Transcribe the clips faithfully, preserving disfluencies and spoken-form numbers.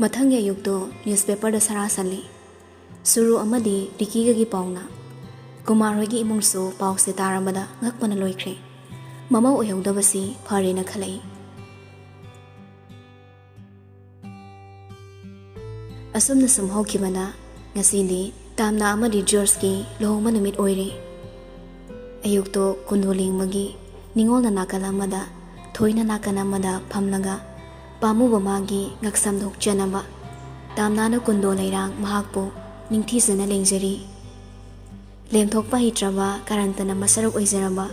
ꯃꯊꯪꯒꯤ ꯑꯌꯨꯛꯇꯣ ꯅ꯭ꯌꯨꯁꯄꯦꯄꯔꯗ ꯁꯔꯥ ꯁꯜꯂꯤ꯫ ꯁꯨꯔꯨ ꯑꯃꯗꯤ ꯔꯤꯀꯤꯒꯒꯤ ꯄꯥꯎꯅ꯫ ꯀꯨꯃꯥꯔ ꯍꯣꯏꯒꯤ ꯏꯃꯨꯡꯁꯨ ꯄꯥꯎꯁꯦ ꯇꯥꯔꯝꯕꯗ ꯉꯛꯄꯅ ꯂꯣꯏꯈ꯭ꯔꯦ꯫ ꯃꯃꯧ ꯑꯣꯏꯍꯧꯗꯕꯁꯤ ꯐꯔꯦꯅ ꯈꯜꯂꯛꯏ꯫ ꯑꯁꯨꯝꯅ ꯁꯨꯝ ꯍꯧꯈꯤꯕꯅ ꯉꯁꯤꯗꯤ ꯇꯥꯝꯅꯥ ꯑꯃꯗꯤ ꯖꯣꯔꯖꯀꯤ ꯂꯨꯍꯣꯡꯕ ꯅꯨꯃꯤꯠ ꯑꯣꯏꯔꯦ꯫ ꯑꯌꯨꯛꯇꯣ ꯀꯨꯟꯗꯣ ꯂꯦꯡꯕꯒꯤ ꯅꯤꯉꯣꯜꯅ ꯅꯥꯀꯜ ꯑꯃꯗ, ꯊꯣꯏꯅ ꯅꯥꯀꯜ ꯑꯃꯗ ꯐꯝꯂꯒ ꯄꯥꯝꯃꯨꯕ ꯃꯥꯒꯤ ꯉꯛꯁꯝꯗ ꯍꯨꯛꯆꯅꯕ ꯇꯥꯝꯅꯥꯅ ꯀꯨꯟꯗꯣ ꯂꯩꯔꯥꯡ ꯃꯍꯥꯛꯄꯨ ꯅꯤꯡꯊꯤꯖꯅ ꯂꯦꯡꯖꯔꯤ꯫ ꯂꯦꯝꯊꯣꯛꯄ ꯍꯩꯇ꯭ꯔꯕ ꯀꯥꯔꯟꯇꯅ ꯃꯁꯔꯨꯛ ꯑꯣꯏꯖꯔꯕ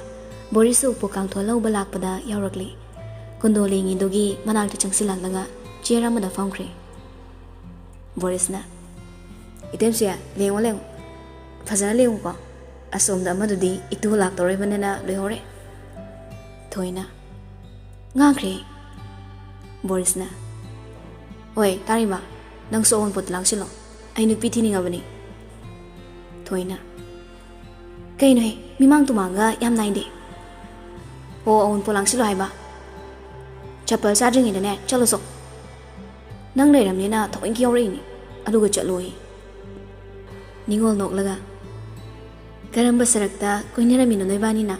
ꯕꯣꯔꯤꯁꯁꯨ ꯎꯄꯨ ꯀꯥꯡꯊꯣꯜ ꯂꯧꯕ ꯂꯥꯛꯄꯗ ꯌꯥꯎꯔꯛꯂꯤ꯫ ꯀꯨꯟꯗꯣ ꯂꯦꯡꯉꯤꯗꯨꯒꯤ ꯃꯅꯥꯛꯇ ꯆꯪꯁꯤꯜꯂꯛꯂꯒ ꯆꯤꯌꯔ ꯑꯃꯗ ꯐꯝꯈ꯭ꯔꯦ꯫ ꯕꯣꯔꯤꯁꯅ, "ꯏꯇꯦꯝꯁꯦ, ꯂꯦꯡꯉꯣ, ꯂꯦꯡꯉꯣ꯫ ꯐꯖꯅ ꯂꯦꯡꯉꯨꯀꯣ꯫ ꯑꯁꯣꯝꯗ ꯑꯃꯗꯨꯗꯤ ꯏꯇꯨ ꯂꯥꯛꯇꯧꯔꯤꯕꯅꯤꯅ ꯂꯣꯏꯍꯧꯔꯦ꯫" ꯊꯣꯏꯅ, "ꯉꯥꯡꯈ꯭ꯔꯦ꯫" ꯕꯣꯔꯤꯁꯅ, "ꯍꯣꯏ, ꯇꯥꯔꯤꯃ, ꯅꯪꯁꯨ ꯑꯑꯣꯟꯄꯣꯠꯇ ꯂꯥꯡꯁꯤꯜꯂꯣ꯫ ꯑꯩ ꯅꯨꯄꯤ ꯊꯤꯅꯤꯡꯉꯕꯅꯤ꯫" ꯊꯣꯏꯅ, "ꯀꯩꯅꯣꯍꯦ, ꯃꯤꯃꯥꯡ ꯇꯨꯃꯥꯡꯒ ꯌꯥꯝ ꯅꯥꯏꯗꯦ꯫ ꯍꯣ, ꯑꯑꯣꯟꯄꯣꯠ ꯂꯥꯡꯁꯤꯜꯂꯣ ꯍꯥꯏꯕ? ꯆꯄꯜ ꯆꯥꯗ꯭ꯔꯤꯉꯩꯗꯅꯦ, ꯆꯠꯂꯣ ꯆꯣ꯫ ꯅꯪ ꯂꯩꯔꯝꯅꯤꯅ ꯊꯑꯣꯏꯀꯤ ꯌꯥꯎꯔꯛꯏꯅꯤ, ꯑꯗꯨꯒ ꯆꯠꯂꯣꯌꯦ꯫" ꯅꯤꯉꯣꯜ ꯅꯣꯛꯂꯒ, "ꯀꯔꯝꯕ ꯁꯔꯛꯇ ꯀꯣꯏꯅꯔꯝꯃꯤꯅꯣ ꯅꯣꯏꯕꯥꯅꯤꯅ?"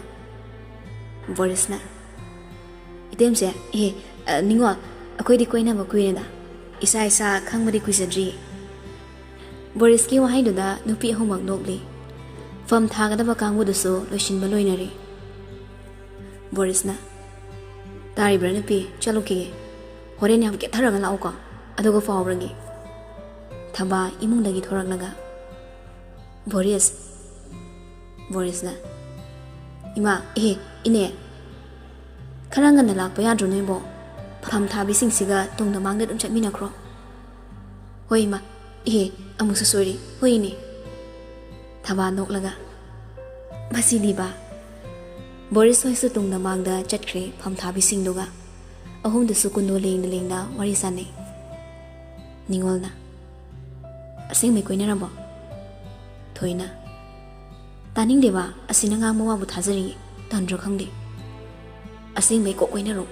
ꯕꯣꯔꯤꯁꯅ, "ꯏꯇꯦꯝꯁꯦ, ꯑꯦ, ꯑ, ꯅꯤꯉꯣꯜ, ꯑꯩꯈꯣꯏꯗꯤ ꯀꯣꯏꯅꯕ ꯀꯨꯏꯔꯦꯗ꯫ ꯏꯁꯥ ꯏꯁꯥ ꯈꯪꯕꯗꯤ ꯀꯨꯏꯖꯗ꯭ꯔꯤ꯫" ꯕꯣꯔꯤꯁꯀꯤ ꯋꯥꯍꯩꯗꯨꯗ ꯅꯨꯄꯤ ꯑꯍꯨꯝꯃꯛ ꯅꯣꯛꯂꯤ꯫ ꯐꯝ ꯊꯥꯒꯗꯕ ꯀꯥꯡꯕꯨꯗꯨꯁꯨ ꯂꯣꯏꯁꯤꯟꯕ ꯂꯣꯏꯅꯔꯦ꯫ ꯕꯣꯔꯤꯁꯅ, "ꯇꯥꯔꯤꯕ꯭ꯔꯥ ꯅꯨꯄꯤ? ꯆꯠꯂꯨꯈꯤꯒꯦ꯫ ꯍꯣꯔꯦꯟ ꯌꯥꯝ ꯀꯦꯊꯔꯒ ꯂꯥꯛꯎꯀꯣ, ꯑꯗꯨꯒ ꯄꯥꯎ ꯍꯧꯔꯒꯦ꯫" ꯊꯕꯥ ꯏꯃꯨꯡꯗꯒꯤ ꯊꯣꯔꯛꯂꯒ, "ꯕꯣꯔꯤꯁ꯫" ꯕꯣꯔꯤꯁꯅ, "ꯏꯃꯥ, ꯑꯦ, ꯏꯅꯦ, ꯈꯔ ꯉꯟꯅ ꯂꯥꯛꯄ ꯌꯥꯗ꯭ꯔꯣ ꯅꯣꯏꯕꯣ? ꯐꯝ ꯊꯥꯕꯤꯁꯤꯡꯁꯤꯒ ꯇꯨꯡꯗ ꯃꯥꯡꯗ ꯑꯗꯨꯝ ꯆꯠꯃꯤꯟꯅꯈ꯭ꯔꯣ꯫" "ꯍꯣꯏ ꯏꯃꯥ, ꯏꯍꯦ, ꯑꯃꯨꯛꯁꯨ ꯁꯣꯏꯔꯤ꯫ ꯍꯣꯏ ꯏꯅꯦ꯫" ꯊꯕꯥ ꯅꯣꯛꯂꯒ, "ꯃꯁꯤꯗꯤꯕ꯫" ꯕꯣꯔꯤꯁ ꯍꯣꯏꯁꯨ ꯇꯨꯡꯗ ꯃꯥꯡꯗ ꯆꯠꯈ꯭ꯔꯦ ꯐꯝ ꯊꯥꯕꯤꯁꯤꯡꯗꯨꯒ꯫ ꯑꯍꯨꯝꯗꯨꯁꯨ ꯀꯨꯟꯗꯣ ꯂꯦꯡꯅ ꯂꯦꯡꯅ ꯋꯥꯔꯤ ꯁꯥꯟꯅꯩ꯫ ꯅꯤꯉꯣꯜꯅ, "ꯑꯁꯦꯡꯕꯩ ꯀꯣꯏꯅꯔꯕꯣ?" ꯊꯣꯏꯅ, "ꯇꯥꯅꯤꯡꯗꯦꯕ, ꯑꯁꯤꯅ ꯉꯥꯡꯕ ꯋꯥꯕꯨ ꯊꯥꯖꯔꯤꯌꯦ, ꯇꯟꯗ꯭ꯔꯣ ꯈꯪꯗꯦ꯫ ꯑꯁꯦꯡꯕꯩ ꯀꯣꯛ ꯀꯣꯏꯅꯔꯣ꯫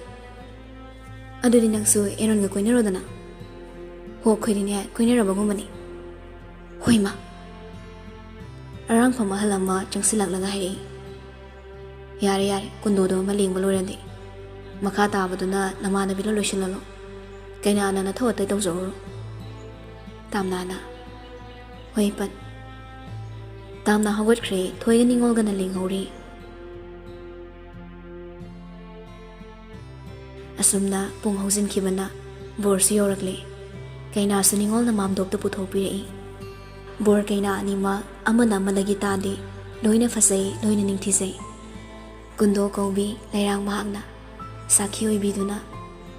ꯑꯗꯨꯗꯤ ꯅꯪꯁꯨ ꯑꯦꯔꯣꯟꯒ ꯀꯣꯏꯅꯔꯣꯗꯅ꯫" ꯍꯣ, ꯑꯩꯈꯣꯏꯗꯤꯅꯦ ꯀꯣꯏꯅꯔꯕꯒꯨꯝꯕꯅꯤ꯫ ꯍꯣꯏꯃ꯫ ꯑꯔꯥꯡꯐꯝ ꯑꯍꯜ ꯑꯃ ꯆꯪꯁꯤꯜꯂꯛꯂꯒ ꯍꯥꯏꯔꯛꯏ, "ꯌꯥꯔꯦ, ꯌꯥꯔꯦ, ꯀꯨꯟꯗꯣꯗꯣ ꯑꯃ ꯂꯦꯡꯕ ꯂꯣꯏꯔꯗꯤ, ꯃꯈꯥ ꯇꯥꯕꯗꯨꯅ ꯅꯃꯥꯟꯅꯕꯤꯅ ꯂꯣꯏꯁꯤꯜꯍꯜꯂꯣ꯫ ꯀꯩꯅꯥꯅ ꯅꯊꯧ ꯑꯇꯩ ꯇꯧꯖꯧꯔꯣ꯫" ꯇꯥꯝꯅꯥꯅ, "ꯍꯣꯏ ꯄꯟ꯫" ꯇꯥꯝꯅꯥ ꯍꯧꯒꯠꯈ꯭ꯔꯦ꯫ ꯊꯣꯏꯒ ꯅꯤꯉꯣꯜꯒꯅ ꯂꯦꯡꯍꯧꯔꯤ꯫ ꯑꯁꯨꯝꯅ ꯄꯨꯡ ꯍꯧꯖꯤꯟꯈꯤꯕꯅ ꯕꯣꯔꯁꯨ ꯌꯧꯔꯛꯂꯦ꯫ ꯀꯩꯅꯥꯁꯨ ꯅꯤꯉꯣꯜꯅ ꯃꯥꯝꯗꯣꯞꯇ ꯄꯨꯊꯣꯛꯄꯤꯔꯛꯏ꯫ ꯕꯣꯔ ꯀꯩꯅꯥ ꯑꯅꯤꯃꯛ ꯑꯃꯅ ꯑꯃꯗꯒꯤ ꯇꯥꯗꯦ꯫ ꯂꯣꯏꯅ ꯐꯖꯩ, ꯂꯣꯏꯅ ꯅꯤꯡꯊꯤꯖꯩ꯫ ꯀꯨꯟꯗꯣ ꯀꯧꯕꯤ ꯂꯩꯔꯥꯡ ꯃꯍꯥꯛꯅ ꯁꯥꯈꯤ ꯑꯣꯏꯕꯤꯗꯨꯅ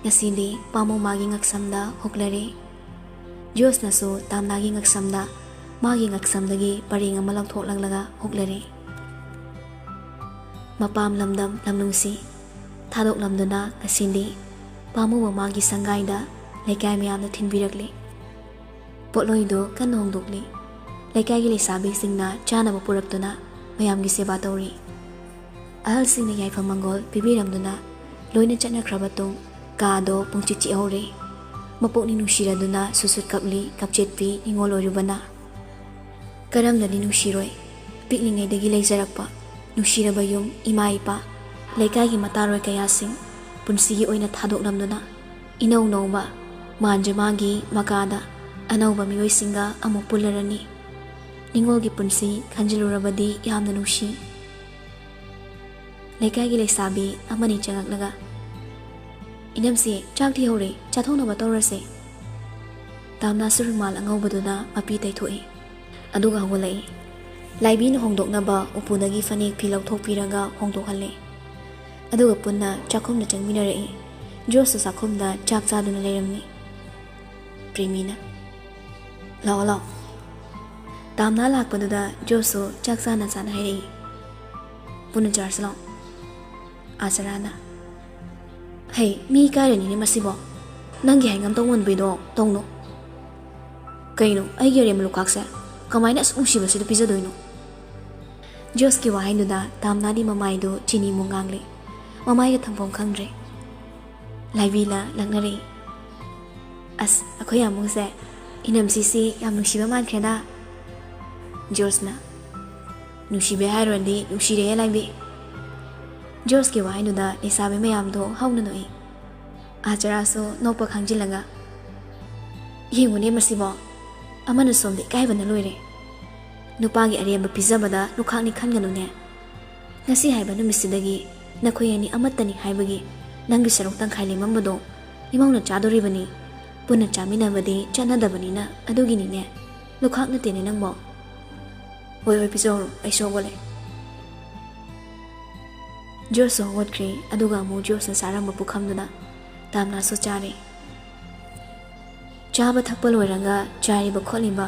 ꯉꯁꯤꯗꯤ ꯄꯥꯝꯃꯨ ꯃꯥꯒꯤ ꯉꯛꯁꯝꯗ ꯍꯨꯛꯂꯔꯦ꯫ ꯖꯣꯁꯅꯁꯨ ꯇꯥꯝꯅꯥꯒꯤ ꯉꯛꯁꯝꯗ ꯃꯥꯒꯤ ꯉꯛꯁꯝꯗꯒꯤ ꯄꯔꯦꯡ ꯑꯃ ꯂꯧꯊꯣꯛꯂꯛꯂꯒ ꯍꯨꯛꯂꯔꯦ꯫ ꯃꯄꯥꯝ ꯂꯝꯗꯝ ꯂꯝꯅꯨꯡꯁꯤ ꯊꯥꯗꯣꯛꯂꯝꯗꯨꯅ ꯉꯁꯤꯗꯤ ꯄꯥꯝꯃꯨꯕ ꯃꯥꯒꯤ ꯁꯪꯒꯥꯏꯗ ꯂꯩꯀꯥꯏ ꯃꯌꯥꯝꯅ ꯊꯤꯟꯕꯤꯔꯛꯂꯤ꯫ ꯄꯣꯠꯂꯣꯏꯗꯨ ꯀꯟꯅ ꯍꯣꯡꯗꯣꯛꯂꯤ꯫ ꯂꯩꯀꯥꯏꯒꯤ ꯂꯩꯁꯥꯕꯤꯁꯤꯡꯅ ꯆꯥꯅꯕ ꯄꯨꯔꯛꯇꯨꯅ ꯃꯌꯥꯝꯒꯤ ꯁꯦꯕꯥ ꯇꯧꯔꯤ꯫ ꯑꯍꯜꯁꯤꯡꯅ ꯌꯥꯏꯐ ꯃꯪꯒꯣꯜ ꯄꯤꯕꯤꯔꯝꯗꯨꯅ ꯂꯣꯏꯅ ꯆꯠꯅꯈ꯭ꯔꯕ ꯇꯨꯡ ꯀꯥꯗꯣ ꯄꯨꯡꯆꯤꯛ ꯆꯤꯛꯍꯧꯔꯦ꯫ ꯃꯄꯣꯛꯅꯤ ꯅꯨꯡꯁꯤꯔꯗꯨꯅ ꯁꯨꯠ ꯁꯨꯠ ꯀꯞꯂꯤ ꯀꯞꯆꯦꯠꯄꯤ ꯅꯤꯉꯣꯜ ꯑꯣꯏꯔꯨꯕꯅ꯫ ꯀꯔꯝꯅꯗꯤ ꯅꯨꯡꯁꯤꯔꯣꯏ? ꯄꯤꯛꯂꯤꯉꯩꯗꯒꯤ ꯂꯩꯖꯔꯛꯄ ꯅꯨꯡꯁꯤꯔꯕ ꯌꯨꯝ, ꯏꯃꯥ ꯏꯄꯥ, ꯂꯩꯀꯥꯏꯒꯤ ꯃꯇꯥꯔꯣꯏ ꯀꯌꯥꯁꯤꯡ ꯄꯨꯟꯁꯤꯒꯤ ꯑꯣꯏꯅ ꯊꯥꯗꯣꯛꯂꯝꯗꯨꯅ ꯏꯅꯧ ꯅꯧꯕ ꯃꯥꯟꯖ ꯃꯥꯒꯤ ꯃꯀꯥꯗ ꯑꯅꯧꯕ ꯃꯤꯑꯣꯏꯁꯤꯡꯒ ꯑꯃꯨꯛ ꯄꯨꯜꯂꯔꯅꯤ꯫ ꯅꯤꯉꯣꯜꯒꯤ ꯄꯨꯟꯁꯤ ꯈꯟꯖꯤꯜꯂꯨꯔꯕꯗꯤ ꯌꯥꯝꯅ ꯅꯨꯡꯁꯤ꯫ ꯂꯩꯀꯥꯏꯒꯤ ꯂꯩꯁꯥꯕꯤ ꯑꯃꯅꯤ ꯆꯪꯉꯛꯂꯒ, "ꯏꯅꯝꯁꯦ, ꯆꯥꯛ ꯊꯤꯍꯧꯔꯦ, ꯆꯥꯊꯣꯛꯅꯕ ꯇꯧꯔꯁꯦ꯫" ꯇꯥꯝꯅꯥꯁꯨ ꯔꯨꯃꯥꯜ ꯑꯉꯧꯕꯗꯨꯅ ꯃꯄꯤ ꯇꯩꯊꯣꯛꯏ꯫ ꯑꯗꯨꯒ ꯍꯧꯒꯠꯂꯛꯏ꯫ ꯂꯥꯏꯕꯤꯅ ꯍꯣꯡꯗꯣꯛꯅꯕ ꯎꯄꯨꯗꯒꯤ ꯐꯅꯦꯛ ꯐꯤ ꯂꯧꯊꯣꯛꯄꯤꯔꯒ ꯍꯣꯡꯗꯣꯛꯍꯜꯂꯦ꯫ ꯑꯗꯨꯒ ꯄꯨꯟꯅ ꯆꯥꯛꯈꯨꯝꯗ ꯆꯪꯃꯤꯟꯅꯔꯛꯏ꯫ ꯖꯣꯁꯁꯨ ꯆꯥꯛꯈꯨꯝꯗ ꯆꯥꯛ ꯆꯥꯗꯨꯅ ꯂꯩꯔꯝꯃꯤ꯫ ꯄ꯭ꯔꯦꯃꯤꯅ, "ꯂꯥꯛꯑꯣ, ꯂꯥꯛꯑꯣ꯫" ꯇꯥꯝꯅꯥ ꯂꯥꯛꯄꯗꯨꯗ ꯖꯣꯁꯁꯨ ꯆꯥꯛ ꯆꯥꯅ ꯆꯥꯅ ꯍꯥꯏꯔꯛꯏ, "ꯄꯨꯟꯅ ꯆꯥꯔꯁꯤ ꯂꯥꯛꯑꯣ꯫" ꯑꯥꯆꯔꯥꯅ, "ꯍꯩ, ꯃꯤ ꯏꯀꯥꯏꯔꯅꯤꯅꯦ ꯃꯁꯤꯕꯣ꯫ ꯅꯪꯒꯤ ꯍꯥꯏꯉꯝ ꯇꯧꯃꯟꯕꯩꯗꯣ ꯇꯧꯅꯨ꯫ ꯀꯩꯅꯣ, ꯑꯩꯒꯤ ꯑꯔꯦꯝꯕ ꯂꯨꯈꯥꯛꯁꯦ ꯀꯃꯥꯏꯅ ꯑꯁꯨꯛ ꯅꯨꯡꯁꯤꯕꯁꯤꯗ ꯄꯤꯖꯗꯣꯏꯅꯣ?" ꯖꯣꯁꯀꯤ ꯋꯥꯍꯩꯗꯨꯗ ꯇꯥꯝꯅꯥꯗꯤ ꯃꯃꯥꯏꯗꯨ ꯆꯤꯅꯤ ꯃꯨꯛ ꯉꯥꯡꯂꯦ꯫ ꯃꯃꯥꯏꯒ ꯊꯝꯐꯝ ꯈꯪꯗ꯭ꯔꯦ꯫ ꯂꯥꯏꯕꯤꯅ ꯂꯛꯅꯔꯛꯏ, "ꯑꯁ, ꯑꯩꯈꯣꯏ ꯌꯥꯝꯕꯨꯡꯁꯦ ꯏꯅꯝꯁꯤꯁꯤ ꯌꯥꯝ ꯅꯨꯡꯁꯤꯕ ꯃꯥꯟꯈ꯭ꯔꯦꯗ꯫" ꯖꯣꯔꯖꯅ, "ꯅꯨꯡꯁꯤꯕ ꯍꯥꯏꯔꯨꯔꯗꯤ ꯅꯨꯡꯁꯤꯔꯦꯍꯦ ꯂꯥꯏꯕꯤ꯫" ꯖꯣꯔꯖꯀꯤ ꯋꯥꯍꯩꯗꯨꯗ ꯂꯩꯁꯥꯕꯤ ꯃꯌꯥꯝꯗꯣ ꯍꯧꯅ ꯅꯣꯛꯏ꯫ ꯑꯥꯆꯥꯔꯥꯁꯨ ꯅꯣꯛꯄ ꯈꯥꯡꯖꯤꯜꯂꯒ, "ꯌꯦꯡꯉꯨꯅꯦ ꯃꯁꯤꯕꯣ, ꯑꯃꯅ ꯁꯣꯝꯗ ꯏꯀꯥꯏꯕꯅ ꯂꯣꯏꯔꯦ꯫ ꯅꯨꯄꯥꯒꯤ ꯑꯔꯦꯝꯕ ꯄꯤꯖꯕꯗ ꯂꯨꯈꯥꯛꯅꯤ ꯈꯟꯒꯅꯨꯅꯦ꯫ ꯉꯁꯤ ꯍꯥꯏꯕ ꯅꯨꯃꯤꯠꯁꯤꯗꯒꯤ ꯅꯈꯣꯏ ꯑꯅꯤ ꯑꯃꯠꯇꯅꯤ ꯍꯥꯏꯕꯒꯤ ꯅꯪꯒꯤ ꯁꯔꯨꯛ ꯇꯪꯈꯥꯏ ꯂꯦꯝꯃꯝꯕꯗꯣ ꯏꯃꯧꯅ ꯆꯥꯗꯣꯔꯤꯕꯅꯤ꯫ ꯄꯨꯟꯅ ꯆꯥꯃꯤꯟꯅꯕꯗꯤ ꯆꯠꯅꯗꯕꯅꯤꯅ ꯑꯗꯨꯒꯤꯅꯤꯅꯦ꯫ ꯂꯨꯈꯥꯛ ꯅꯠꯇꯦꯅꯦ ꯅꯪꯕꯣ꯫ ꯍꯣꯏ, ꯍꯣꯏ, ꯄꯤꯖꯍꯧꯔꯣ, ꯑꯩꯁꯨ ꯍꯧꯒꯠꯂꯦ꯫" ꯖꯣꯔꯖꯁꯨ ꯍꯧꯒꯠꯈ꯭ꯔꯦ, ꯑꯗꯨꯒ ꯑꯃꯨꯛ ꯖꯣꯔꯖꯅ ꯆꯥꯔꯝꯕ ꯄꯨꯈꯝꯗꯨꯗ ꯇꯥꯝꯅꯥꯁꯨ ꯆꯥꯔꯦ꯫ ꯆꯥꯕ ꯊꯛꯄ ꯂꯣꯏꯔꯒ ꯆꯥꯔꯤꯕ ꯈꯣꯠꯂꯤꯕ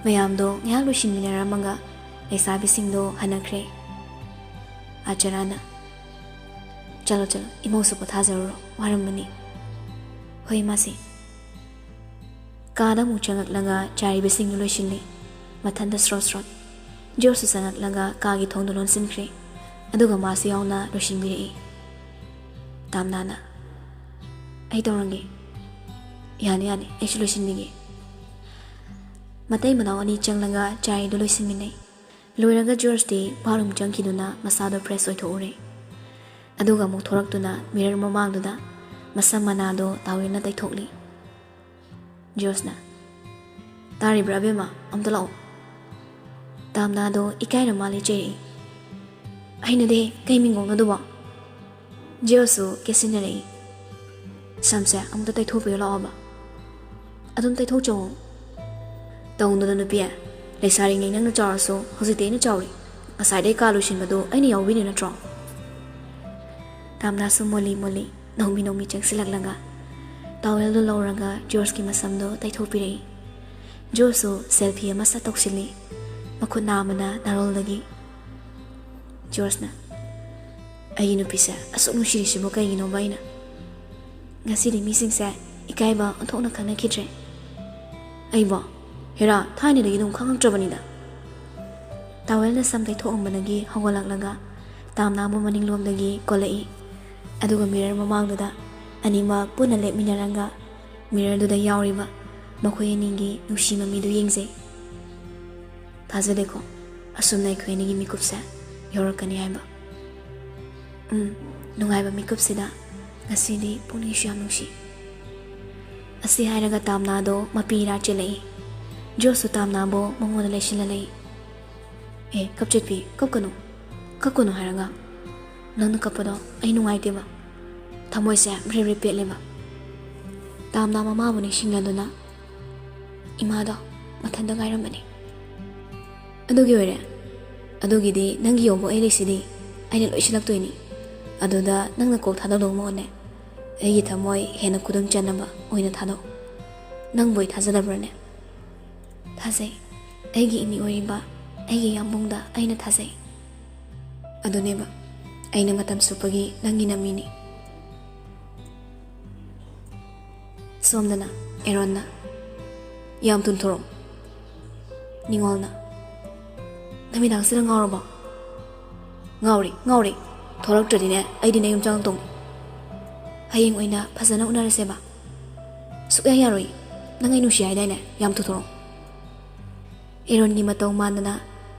ꯃꯌꯥꯝꯗꯣ ꯉꯥꯏꯍꯥꯛ ꯂꯣꯏꯁꯤꯟꯃꯤꯟꯅꯔꯝꯃꯒ ꯂꯩꯁꯥꯕꯤꯁꯤꯡꯗꯣ ꯍꯟꯅꯈ꯭ꯔꯦ꯫ ꯑꯥꯆꯥꯔꯥꯅ, "ꯆꯠꯂꯣ, ꯆꯠꯂꯣ, ꯏꯃꯧꯁꯨ ꯄꯣꯊꯥꯖꯔꯨꯔꯣ, ꯋꯥꯔꯝꯃꯅꯤ꯫" "ꯍꯣꯏ, ꯏꯃꯥꯁꯤ꯫" ꯀꯥꯗ ꯑꯃꯨꯛ ꯆꯪꯉꯛꯂꯒ ꯆꯥꯔꯤꯕꯁꯤꯡꯗꯨ ꯂꯣꯏꯁꯤꯜꯂꯤ꯫ ꯃꯊꯟꯇ ꯁ꯭ꯔꯣꯠ ꯁ꯭ꯔꯣꯠ꯫ ꯖꯣꯔꯖꯁꯨ ꯆꯪꯉꯛꯂꯒ ꯀꯥꯒꯤ ꯊꯣꯡꯗꯨ ꯂꯣꯟꯁꯤꯟꯈ꯭ꯔꯦ꯫ ꯑꯗꯨꯒ ꯃꯥꯁꯨ ꯌꯥꯎꯅ ꯂꯣꯏꯁꯤꯟꯕꯤꯔꯛꯏ꯫ ꯇꯥꯝꯅꯥꯅ, "ꯑꯩ ꯇꯧꯔꯝꯒꯦ꯫" "ꯌꯥꯅꯤ, ꯌꯥꯅꯤ, ꯑꯩꯁꯨ ꯂꯣꯏꯁꯤꯟꯕꯤꯒꯦ꯫" ꯃꯇꯩ ꯃꯅꯥꯎ ꯑꯅꯤ ꯆꯪꯂꯒ ꯆꯥꯔꯤꯗꯨ ꯂꯣꯏꯁꯤꯟꯃꯤꯟꯅꯩ꯫ ꯂꯣꯏꯔꯒ ꯖꯣꯔꯖꯇꯤ ꯕꯥꯠꯔꯨꯝ ꯆꯪꯈꯤꯗꯨꯅ ꯃꯁꯥꯗꯣ ꯐ꯭ꯔꯦꯁ ꯑꯣꯏꯊꯣꯛꯎꯔꯦ꯫ ꯑꯗꯨꯒ ꯑꯃꯨꯛ ꯊꯣꯔꯛꯇꯨꯅ ꯃꯤꯔꯔ ꯃꯃꯥꯡꯗꯨꯗ ꯃꯁꯝ ꯃꯅꯥꯗꯣ ꯇꯥꯋꯦꯜꯅ ꯇꯩꯊꯣꯛꯂꯤ꯫ ꯖꯣꯔꯖꯅ, "ꯇꯥꯔꯤꯕ꯭ꯔꯥ ꯑꯕꯦꯝꯃ? ꯑꯝꯇ ꯂꯥꯛꯑꯣ꯫" ꯇꯥꯝꯅꯥꯗꯣ ꯏꯀꯥꯏꯅ ꯃꯥꯜꯂꯤ ꯆꯩꯔꯛꯏ꯫ "ꯍꯩꯅꯗꯦ, ꯀꯩ ꯃꯤꯡꯒꯧꯅꯣ ꯑꯗꯨꯕꯣ?" ꯖꯣꯔꯖꯁꯨ ꯀꯦꯠꯁꯤꯟꯅꯔꯛꯏ꯫ "ꯁꯝꯁꯦ ꯑꯃꯨꯛꯇ ꯇꯩꯊꯣꯛꯄꯤꯌꯨ ꯂꯥꯛꯑꯣꯕ꯫" "ꯑꯗꯨꯝ ꯇꯩꯊꯣꯛꯆꯧꯑꯣ꯫" "ꯇꯧꯅꯨꯗ ꯅꯨꯄꯤ, ꯂꯩꯁꯥꯔꯤꯉꯩ ꯅꯪꯅ ꯆꯥꯎꯔꯁꯨ ꯍꯧꯖꯤꯛꯇꯤ ꯑꯩꯅ ꯆꯥꯎꯔꯦ꯫ ꯉꯁꯥꯏꯗꯩ ꯀꯥ ꯂꯣꯏꯁꯤꯟꯕꯗꯣ ꯑꯩꯅ ꯌꯥꯎꯕꯤꯔꯤ ꯅꯠꯇ꯭ꯔꯣ?" ꯇꯥꯝꯅꯥꯁꯨ ꯃꯣꯜꯂꯤ ꯃꯣꯜꯂꯤ ꯅꯧꯃꯤ ꯅꯧꯃꯤ ꯆꯪꯁꯤꯜꯂꯛꯂꯒ ꯇꯥꯋꯦꯜꯗꯨ ꯂꯧꯔꯒ ꯖꯣꯔꯖꯀꯤ ꯃꯁꯝꯗꯣ ꯇꯩꯊꯣꯛꯄꯤꯔꯛꯏ꯫ ꯖꯣꯔꯖꯁꯨ ꯁꯦꯜꯐꯤ ꯑꯃ ꯁꯠ ꯇꯧꯁꯤꯜꯂꯤ, ꯃꯈꯨꯠ ꯅꯥꯝꯃꯅ ꯅꯥꯔꯣꯜꯗꯒꯤ꯫ ꯖꯣꯔꯖꯅ, "ꯑꯩꯒꯤ ꯅꯨꯄꯤꯁꯦ ꯑꯁꯨꯛ ꯅꯨꯡꯁꯤꯔꯤꯁꯤꯕꯨ ꯀꯩꯒꯤꯅꯣꯕ ꯑꯩꯅ? ꯉꯁꯤꯗꯤ ꯃꯤꯁꯤꯡꯁꯦ ꯏꯀꯥꯏꯕ ꯑꯣꯟꯊꯣꯛꯅ ꯈꯪꯅꯈꯤꯗ꯭ꯔꯦ꯫" "ꯑꯩꯕꯣ? ꯍꯦꯔꯥ, ꯊꯥꯏꯅꯗꯒꯤ ꯑꯗꯨꯝ ꯈꯪꯉꯛꯇ꯭ꯔꯕꯅꯤꯗ꯫" ꯇꯥꯋꯦꯜꯅ ꯁꯝ ꯇꯩꯊꯣꯛꯑꯝꯕꯗꯒꯤ ꯍꯧꯒꯠꯂꯛꯂꯒ ꯇꯥꯝꯅꯥꯕꯨ ꯃꯅꯤꯡꯂꯣꯝꯗꯒꯤ ꯀꯣꯜꯂꯛꯏ꯫ ꯑꯗꯨꯒ ꯃꯤꯔꯔ ꯃꯃꯥꯡꯗꯨꯗ ꯑꯅꯤꯃꯛ ꯄꯨꯟꯅ ꯂꯦꯞꯃꯤꯟꯅꯔꯒ ꯃꯤꯔꯔꯗꯨꯗ ꯌꯥꯎꯔꯤꯕ ꯃꯈꯣꯏ ꯑꯅꯤꯒꯤ ꯅꯨꯡꯁꯤ ꯃꯃꯤꯗꯨ ꯌꯦꯡꯖꯩ꯫ ꯊꯥꯖꯗꯦꯀꯣ, ꯑꯁꯨꯝꯅ ꯑꯩꯈꯣꯏ ꯑꯅꯤꯒꯤ ꯃꯤꯀꯨꯞꯁꯦ ꯌꯧꯔꯛꯀꯅꯤ ꯍꯥꯏꯕ꯫ ꯎꯝ, ꯅꯨꯡꯉꯥꯏꯕ ꯃꯤꯀꯨꯞꯁꯤꯗ ꯉꯁꯤꯗꯤ ꯄꯨꯛꯅꯤꯡꯁꯨ ꯌꯥꯝ ꯅꯨꯡꯁꯤ꯫ ꯑꯁꯤ ꯍꯥꯏꯔꯒ ꯇꯥꯝꯅꯥꯗꯣ ꯃꯄꯤ ꯏꯔꯥ ꯆꯦꯜꯂꯛꯏ꯫ ꯖꯣꯁꯁꯨ ꯇꯥꯝꯅꯥꯕꯨ ꯃꯉꯣꯟꯗ ꯂꯩꯁꯤꯜꯂ ꯂꯩ꯫ "ꯑꯦ, ꯀꯞꯆꯦꯠꯄꯤ, ꯀꯞꯀꯅꯨ, ꯀꯞꯀꯅꯨ ꯍꯥꯏꯔꯒ꯫ ꯅꯪꯅ ꯀꯞꯄꯗꯣ ꯑꯩ ꯅꯨꯡꯉꯥꯏꯇꯦꯕ꯫ ꯊꯃꯣꯏꯁꯦ ꯕ꯭ꯔꯦ ꯕ꯭ꯔꯦ ꯄꯦꯠꯂꯦꯕ꯫" ꯇꯥꯝꯅꯥ ꯃꯃꯥꯕꯨ ꯅꯤꯡꯁꯤꯡꯅꯗꯨꯅ, "ꯏꯃꯥꯗꯣ ꯃꯊꯟꯇ ꯉꯥꯏꯔꯝꯕꯅꯤ꯫" "ꯑꯗꯨꯒꯤ ꯑꯣꯏꯔꯦ? ꯑꯗꯨꯒꯤꯗꯤ ꯅꯪꯒꯤ ꯌꯧꯕ ꯑꯩ ꯂꯩꯁꯤꯗꯤ, ꯑꯩꯅ ꯂꯣꯏ ꯁꯤꯜꯂꯛꯇꯣꯏꯅꯤ꯫ ꯑꯗꯨꯗ ꯅꯪꯅ ꯀꯣꯛ ꯊꯥꯗꯧꯗꯧ ꯃꯉꯣꯟꯅꯦ꯫ ꯑꯩꯒꯤ ꯊꯃꯣꯏ ꯍꯦꯟꯅ ꯈꯨꯗꯨꯝ ꯆꯟꯅꯕ ꯑꯣꯏꯅ ꯊꯥꯗꯧ꯫ ꯅꯪꯕꯨ ꯑꯩ ꯊꯥꯖꯗꯕ꯭ꯔꯅꯦ?" "ꯊꯥꯖꯩ꯫ ꯑꯩꯒꯤ ꯏꯅꯤ ꯑꯣꯏꯔꯤꯕ ꯑꯩꯒꯤ ꯌꯥꯝꯕꯨꯡꯗ ꯑꯩꯅ ꯊꯥꯖꯩ꯫ ꯑꯗꯨꯅꯦꯕ, ꯑꯩꯅ ꯃꯇꯝ ꯆꯨꯞꯄꯒꯤ ꯅꯪꯒꯤ ꯅꯃꯤꯅꯤ꯫" ꯁꯣꯝꯗꯅ ꯑꯦꯔꯣꯟꯅ, "ꯌꯥꯝ ꯊꯨꯅ ꯊꯣꯔꯛꯑꯣ꯫" ꯅꯤꯉꯣꯜꯅ, "ꯅꯨꯃꯤꯗꯥꯡꯁꯤꯗ ꯉꯥꯎꯔꯕꯣ?" "ꯉꯥꯎꯔꯤ, ꯉꯥꯎꯔꯤ꯫ ꯊꯣꯔꯛꯇ꯭ꯔꯗꯤꯅꯦ, ꯑꯩꯗꯤ ꯅꯌꯨꯝ ꯆꯪꯉꯛꯇꯧꯅꯤ꯫ ꯍꯌꯦꯡ ꯑꯣꯏꯅ ꯐꯖꯅ ꯎꯅꯔꯁꯦꯕ꯫" "ꯁꯨꯛꯌꯥ ꯌꯥꯔꯣꯏ꯫ ꯅꯪ ꯑꯩ ꯅꯨꯡꯁꯤ ꯍꯥꯏꯗꯥꯏꯅꯦ? ꯌꯥꯝ ꯊꯨꯊꯣꯔꯛꯑꯣ꯫" ꯑꯦꯔꯣꯟꯒꯤ ꯃꯇꯧ ꯃꯥꯟꯗꯅ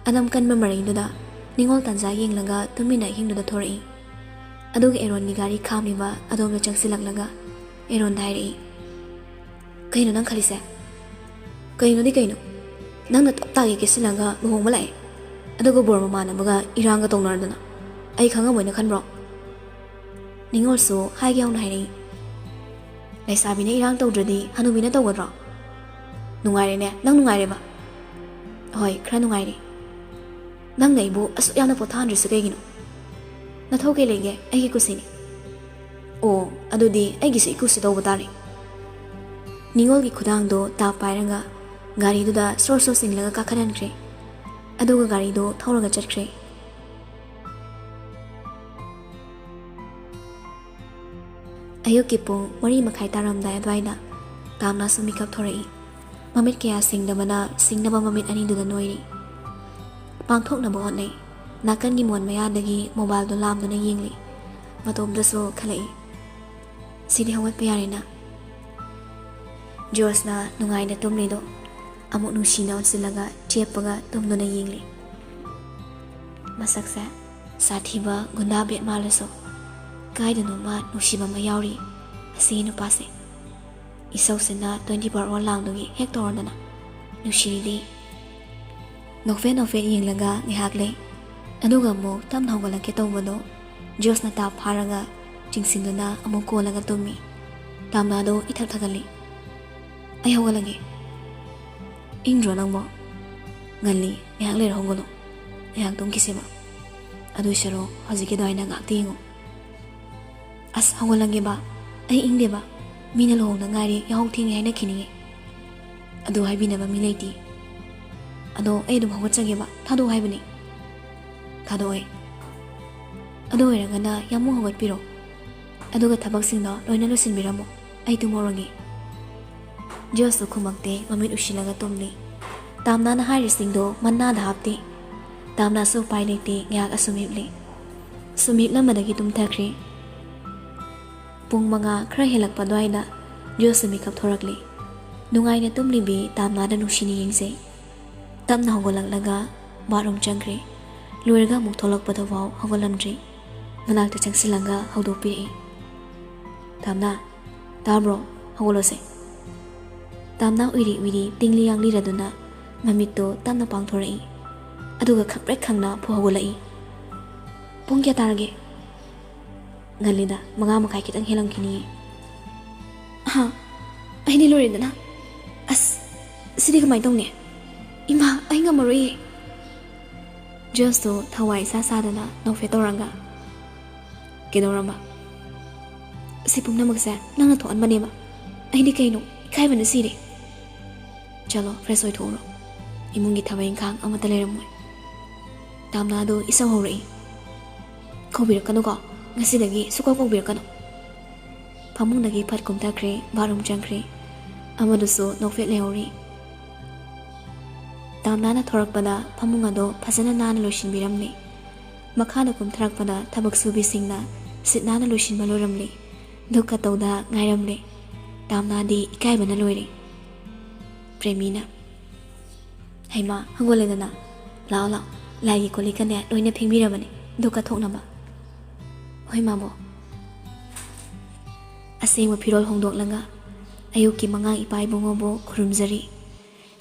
ꯑꯅꯝ ꯀꯟꯕ ꯃꯔꯩꯗꯨꯗ ꯅꯤꯉꯣꯜ ꯇꯥꯟꯖꯥ ꯌꯦꯡꯂꯒ ꯇꯨꯃꯤꯟꯅ ꯑꯍꯤꯡꯗꯨꯗ ꯊꯣꯔꯛꯏ꯫ ꯑꯗꯨꯒ ꯑꯦꯔꯣꯟꯒꯤ ꯒꯥꯔꯤ ꯈꯥꯝꯂꯤꯕ ꯑꯗꯣꯝꯗ ꯆꯪꯁꯤꯜꯂꯛꯂꯒ ꯑꯦꯔꯣꯟꯗ ꯍꯥꯏꯔꯛꯏ, "ꯀꯩꯅꯣ ꯅꯪ ꯈꯜꯂꯤꯁꯦ?" "ꯀꯩꯅꯣꯗꯤ ꯀꯩꯅꯣ? ꯅꯪꯅ ꯇꯞ ꯇꯥꯒꯦ ꯀꯦꯁꯤꯜꯂꯒ ꯂꯨꯍꯣꯡꯕ ꯂꯥꯛꯑꯦ, ꯑꯗꯨꯒ ꯕꯣꯔ ꯃꯃꯥꯟꯅꯕꯒ ꯏꯔꯥꯡꯒ ꯇꯧꯅꯔꯗꯅ꯫ ꯑꯩ ꯈꯪꯉꯝꯃꯣꯏꯅ ꯈꯟꯕ꯭ꯔꯣ?" ꯅꯤꯉꯣꯜꯁꯨ ꯍꯥꯏꯒꯦ ꯌꯥꯎꯅ ꯍꯥꯏꯔꯛꯏ, "ꯂꯩꯁꯥꯕꯤꯅ ꯏꯔꯥꯡ ꯇꯧꯗ꯭ꯔꯗꯤ ꯍꯅꯨꯕꯤꯅ ꯇꯧꯒꯗ꯭ꯔꯣ? ꯅꯨꯡꯉꯥꯏꯔꯦꯅꯦ, ꯅꯪ ꯅꯨꯡꯉꯥꯏꯔꯦꯕ?" "ꯍꯣꯏ, ꯈꯔ ꯅꯨꯡꯉꯥꯏꯔꯦ꯫" "ꯅꯪꯅ ꯑꯩꯕꯨ ꯑꯁꯨꯛ ꯌꯥꯝꯅ ꯄꯣꯊꯥꯍꯟꯗ꯭ꯔꯤꯁꯦ ꯀꯩꯒꯤꯅꯣ? ꯅꯊꯧ ꯀꯩ ꯂꯩꯒꯦ? ꯑꯩꯒꯤ ꯀꯨꯁꯤꯅꯤ꯫" "ꯑꯣ, ꯑꯗꯨꯗꯤ ꯑꯩꯒꯤꯁꯨ ꯏꯀꯨꯁꯤ ꯇꯧꯕ ꯇꯥꯔꯦ꯫" ꯅꯤꯉꯣꯜꯒꯤ ꯈꯨꯗꯥꯡꯗꯣ ꯇꯥꯞ ꯄꯥꯏꯔꯒ ꯒꯥꯔꯤꯗꯨꯗ ꯁ꯭ꯔꯣ ꯁ꯭ꯔꯣ ꯆꯤꯡꯂꯒ ꯀꯥꯈꯠꯍꯟꯈ꯭ꯔꯦ꯫ ꯑꯗꯨꯒ ꯒꯥꯔꯤꯗꯣ ꯊꯧꯔꯒ ꯆꯠꯈ꯭ꯔꯦ꯫ ꯑꯌꯨꯛꯀꯤ ꯄꯨꯡ ꯃꯔꯤ ꯃꯈꯥꯏ ꯇꯥꯔꯝꯗꯥꯏ ꯑꯗꯨꯋꯥꯏꯗ ꯇꯥꯝꯅꯥꯁꯨ ꯃꯤꯀꯞ ꯊꯣꯔꯛꯏ꯫ ꯃꯃꯤꯠ ꯀꯌꯥ ꯁꯤꯡꯗꯕꯅ ꯁꯤꯡꯅꯕ ꯃꯃꯤꯠ ꯑꯅꯤꯗꯨꯗ ꯅꯣꯏꯔꯤ꯫ ꯄꯥꯡꯊꯣꯛꯅꯕ ꯍꯣꯠꯅꯩ꯫ ꯅꯥꯀꯟꯒꯤ ꯃꯣꯟ ꯃꯌꯥꯗꯒꯤ ꯃꯣꯕꯥꯏꯜꯗꯣ ꯂꯥꯝꯗꯨꯅ ꯌꯦꯡꯂꯤ꯫ ꯃꯇꯣꯝꯇꯁꯨ ꯈꯜꯂꯛꯏ, "ꯁꯤꯗꯤ ꯍꯧꯒꯠꯄ ꯌꯥꯔꯦꯅ꯫" ꯖꯣꯁꯅ ꯅꯨꯡꯉꯥꯏꯅ ꯇꯨꯝꯂꯤꯗꯣ ꯑꯃꯨꯛ ꯅꯨꯡꯁꯤꯅ ꯑꯣꯟꯁꯤꯜꯂꯒ ꯆꯦꯞꯄꯒ ꯇꯨꯝꯗꯨꯅ ꯌꯦꯡꯂꯤ꯫ ꯃꯁꯛꯁꯦ ꯁꯥꯊꯤꯕ ꯒꯨꯟꯗꯥ ꯕꯦꯠ ꯃꯥꯜꯂꯁꯨ ꯀꯥꯏꯗꯅꯣꯃ ꯅꯨꯡꯁꯤꯕ ꯑꯃ ꯌꯥꯎꯔꯤ ꯑꯁꯤꯒꯤ ꯅꯨꯄꯥꯁꯦ꯫ ꯏꯁꯧꯁꯤꯅ twenty four hour ꯂꯥꯡꯗꯨꯒꯤ ꯍꯦꯛ ꯇꯧꯔꯗꯅ ꯅꯨꯡꯁꯤꯔꯤꯗꯤ꯫ ꯅꯣꯛꯐꯦꯠ ꯅꯣꯛꯐꯦꯠ ꯌꯦꯡꯂꯒ ꯉꯥꯏꯍꯥꯛ ꯂꯩ꯫ ꯑꯗꯨꯒ ꯑꯃꯨꯛ ꯇꯞꯅ ꯍꯧꯒꯠꯂꯛꯀꯦ ꯇꯧꯕꯗꯣ ꯖꯣꯁꯅ ꯇꯥꯞ ꯐꯥꯔꯒ ꯆꯤꯡꯁꯤꯟꯗꯨꯅ ꯑꯃꯨꯛ ꯀꯣꯜꯂꯒ ꯇꯨꯝꯃꯤ꯫ ꯇꯥꯝꯅꯥꯗꯣ ꯏꯊꯛ ꯊꯛꯒꯠꯂꯤ꯫ "ꯑꯩ ꯍꯧꯒꯠꯂꯒꯦ꯫" "ꯏꯪꯗ꯭ꯔꯣ ꯅꯪꯕꯣ?" "ꯉꯜꯂꯤ, ꯉꯥꯏꯍꯥꯛ ꯂꯩꯔ ꯍꯧꯒꯠꯂꯣ, ꯉꯥꯏꯍꯥꯛ ꯇꯨꯝꯈꯤꯁꯦꯕ꯫ ꯑꯗꯨꯏ ꯁꯔꯨꯛ ꯍꯧꯖꯤꯛꯀꯤ ꯑꯗꯨꯃꯥꯏꯅ ꯉꯥꯏꯍꯥꯛꯇꯤ ꯌꯦꯡꯉꯣ꯫" "ꯑꯁ, ꯍꯧꯒꯠꯂꯒꯦꯕ, ꯑꯩ ꯏꯪꯗꯦꯕ, ꯃꯤꯅ ꯂꯨꯍꯣꯡꯗ ꯉꯥꯏꯔꯤ, ꯌꯥꯍꯧ ꯊꯦꯡꯉꯦ ꯍꯥꯏꯅꯈꯤꯅꯤꯌꯦ꯫" "ꯑꯗꯨ ꯍꯥꯏꯕꯤꯅꯕ ꯃꯤ ꯂꯩꯇꯦ꯫ ꯑꯗꯣ ꯑꯩ ꯑꯗꯨꯝ ꯍꯧꯒꯠꯆꯒꯦꯕ, ꯊꯥꯗꯣꯛꯑꯣ ꯍꯥꯏꯕꯅꯤ꯫" "ꯊꯥꯗꯣꯛꯑꯣꯏ꯫" "ꯑꯗꯨ ꯑꯣꯏꯔꯒꯅ ꯌꯥꯝꯃꯨ ꯍꯧꯒꯠꯄꯤꯔꯣ, ꯑꯗꯨꯒ ꯊꯕꯛꯁꯤꯡꯗꯣ ꯂꯣꯏꯅ ꯂꯣꯏꯁꯤꯟꯕꯤꯔꯝꯃꯣ, ꯑꯩ ꯇꯨꯝꯍꯧꯔꯒꯦ꯫" ꯖꯣꯁꯁꯨ ꯈꯨꯝꯃꯛꯇꯦ, ꯃꯃꯤꯠ ꯎꯏꯁꯤꯜꯂꯒ ꯇꯨꯝꯂꯤ꯫ ꯇꯥꯝꯅꯥꯅ ꯍꯥꯏꯔꯤꯁꯤꯡꯗꯣ ꯃꯅꯥꯗ ꯍꯥꯞꯇꯦ꯫ ꯇꯥꯝꯅꯥꯁꯨ ꯎꯄꯥꯏ ꯂꯩꯇꯦ, ꯉꯥꯏꯍꯥꯛ ꯑꯁꯨꯝ ꯍꯤꯞꯂꯤ꯫ ꯁꯨꯝ ꯍꯤꯞꯂꯝꯕꯗꯒꯤ ꯇꯨꯝꯊꯈ꯭ꯔꯦ꯫ ꯄꯨꯡ ꯃꯉꯥ ꯈꯔ ꯍꯦꯜꯂꯛꯄ ꯑꯗꯨꯋꯥꯏꯗ ꯖꯣꯁꯁꯨ ꯃꯤꯀꯞ ꯊꯣꯔꯛꯂꯤ꯫ ꯅꯨꯡꯉꯥꯏꯅ ꯇꯨꯝꯂꯤꯕꯤ ꯇꯥꯝꯅꯥꯗ ꯅꯨꯡꯁꯤꯅ ꯌꯦꯡꯖꯩ꯫ ꯇꯞꯅ ꯍꯧꯒꯠꯂꯛꯂꯒ ꯕꯥꯠꯔꯨꯝ ꯆꯪꯈ꯭ꯔꯦ꯫ ꯂꯣꯏꯔꯒ ꯑꯃꯨꯛ ꯊꯣꯛꯂꯛꯄꯗꯐꯥꯎ ꯍꯧꯒꯠꯂꯝꯗ꯭ꯔꯤ꯫ ꯃꯅꯥꯛꯇ ꯆꯪꯁꯤꯜꯂꯒ ꯍꯧꯗꯣꯛꯄꯤꯔꯛꯏ꯫ "ꯇꯥꯝꯅꯥ, ꯇꯥꯕ꯭ꯔꯣ? ꯍꯧꯒꯠꯂꯣꯁꯦ꯫" ꯇꯥꯝꯅꯥ ꯎꯏꯔꯤ ꯎꯏꯔꯤ ꯇꯤꯡꯂꯤ ꯌꯥꯡꯂꯤꯔꯗꯨꯅ ꯃꯃꯤꯠꯇꯣ ꯇꯞꯅ ꯄꯥꯡꯊꯣꯔꯛꯏ꯫ ꯑꯗꯨꯒ ꯈꯪꯄ꯭ꯔꯦꯛ ꯈꯪꯅ ꯐꯨ ꯍꯧꯒꯠꯂꯛꯏ꯫ "ꯄꯨꯡ ꯀꯌꯥ ꯇꯥꯔꯒꯦ?" "ꯉꯜꯂꯤꯗ, ꯃꯉꯥ ꯃꯈꯥꯏ ꯈꯤꯇꯪ ꯍꯦꯜꯂꯝꯈꯤꯅꯤꯌꯦ꯫" "ꯑꯍꯥ, ꯑꯩꯗꯤ ꯂꯣꯏꯔꯦꯗꯅ꯫ ꯑꯁ, ꯁꯤꯗꯤ ꯀꯃꯥꯏꯅ ꯇꯧꯅꯤ? ꯏꯃꯥ, ꯑꯩ ꯉꯝꯃꯔꯣꯏꯌꯦ꯫" ꯖꯣꯁꯇꯣ ꯊꯋꯥꯏ ꯏꯁꯥ ꯁꯥꯗꯅ ꯅꯣꯛꯐꯦꯠ ꯇꯧꯔꯒ, "ꯀꯩꯗꯧꯔꯕ?" "ꯁꯤ ꯄꯨꯝꯅꯃꯛꯁꯦ ꯅꯪꯅ ꯊꯣꯛꯍꯟꯕꯅꯦꯕ꯫ ꯑꯩꯗꯤ ꯀꯩꯅꯣ, ꯏꯀꯥꯏꯕꯅ ꯁꯤꯔꯦ꯫" "ꯆꯠꯂꯣ, ꯐ꯭ꯔꯦꯁ ꯑꯣꯏꯊꯣꯛꯎꯔꯣ꯫ ꯏꯃꯨꯡꯒꯤ ꯊꯕꯛ ꯏꯪꯈꯥꯡ ꯑꯃꯠꯇ ꯂꯩꯔꯝꯃꯣꯏ꯫" ꯇꯥꯝꯅꯥꯗꯣ ꯏꯁꯧ ꯍꯧꯔꯛꯏ꯫ "ꯀꯧꯕꯤꯔꯛꯀꯅꯨꯀꯣ, ꯉꯁꯤꯗꯒꯤ ꯁꯨꯀꯧ ꯀꯧꯕꯤꯔꯛꯀꯅꯨ꯫" ꯐꯃꯨꯡꯗꯒꯤ ꯐꯠ ꯀꯨꯝꯊꯈ꯭ꯔꯦ, ꯕꯥꯠꯔꯨꯝ ꯆꯪꯈ꯭ꯔꯦ꯫ ꯑꯃꯗꯨꯁꯨ ꯅꯣꯛꯐꯦꯠ ꯂꯩꯍꯧꯔꯤ꯫ ꯇꯥꯝꯅꯥꯅ ꯊꯣꯔꯛꯄꯗ ꯐꯃꯨꯡ ꯑꯗꯣ ꯐꯖꯅ ꯅꯥꯟꯅ ꯂꯣꯏꯁꯤꯟꯕꯤꯔꯝꯂꯦ꯫ ꯃꯈꯥꯗ ꯀꯨꯝꯊꯔꯛꯄꯗ ꯊꯕꯛ ꯁꯨꯕꯤꯁꯤꯡꯅ ꯁꯤꯠ ꯅꯥꯟꯅ ꯂꯣꯏꯁꯤꯟꯕ ꯂꯣꯏꯔꯝꯂꯦ꯫ ꯗꯨꯛ ꯀꯠꯇꯧꯗ ꯉꯥꯏꯔꯝꯂꯦ꯫ ꯇꯥꯝꯅꯥꯗꯤ ꯏꯀꯥꯏꯕꯅ ꯂꯣꯏꯔꯦ꯫ ꯄ꯭ꯔꯦꯃꯤꯅ, "ꯍꯩꯃꯥ, ꯍꯧꯒꯠꯂꯦꯗꯅ꯫ ꯂꯥꯛꯑꯣ, ꯂꯥꯛꯑꯣ, ꯂꯥꯏꯒꯤ ꯀꯣꯜ ꯂꯤꯛꯀꯅꯦ ꯂꯣꯏꯅ ꯐꯦꯡꯕꯤꯔꯕꯅꯦ, ꯙꯨꯛꯀ ꯊꯣꯛꯅꯕ꯫" "ꯍꯣꯏ, ꯃꯥꯕꯣ꯫" ꯑꯁꯦꯡꯕ ꯐꯤꯔꯣꯜ ꯍꯣꯡꯗꯣꯛꯂꯒ ꯑꯌꯨꯛꯀꯤ ꯃꯉꯥꯡ ꯏꯄꯥ ꯏꯕꯨꯡꯉꯣꯕꯨ ꯈꯨꯔꯨꯝꯖꯔꯤ꯫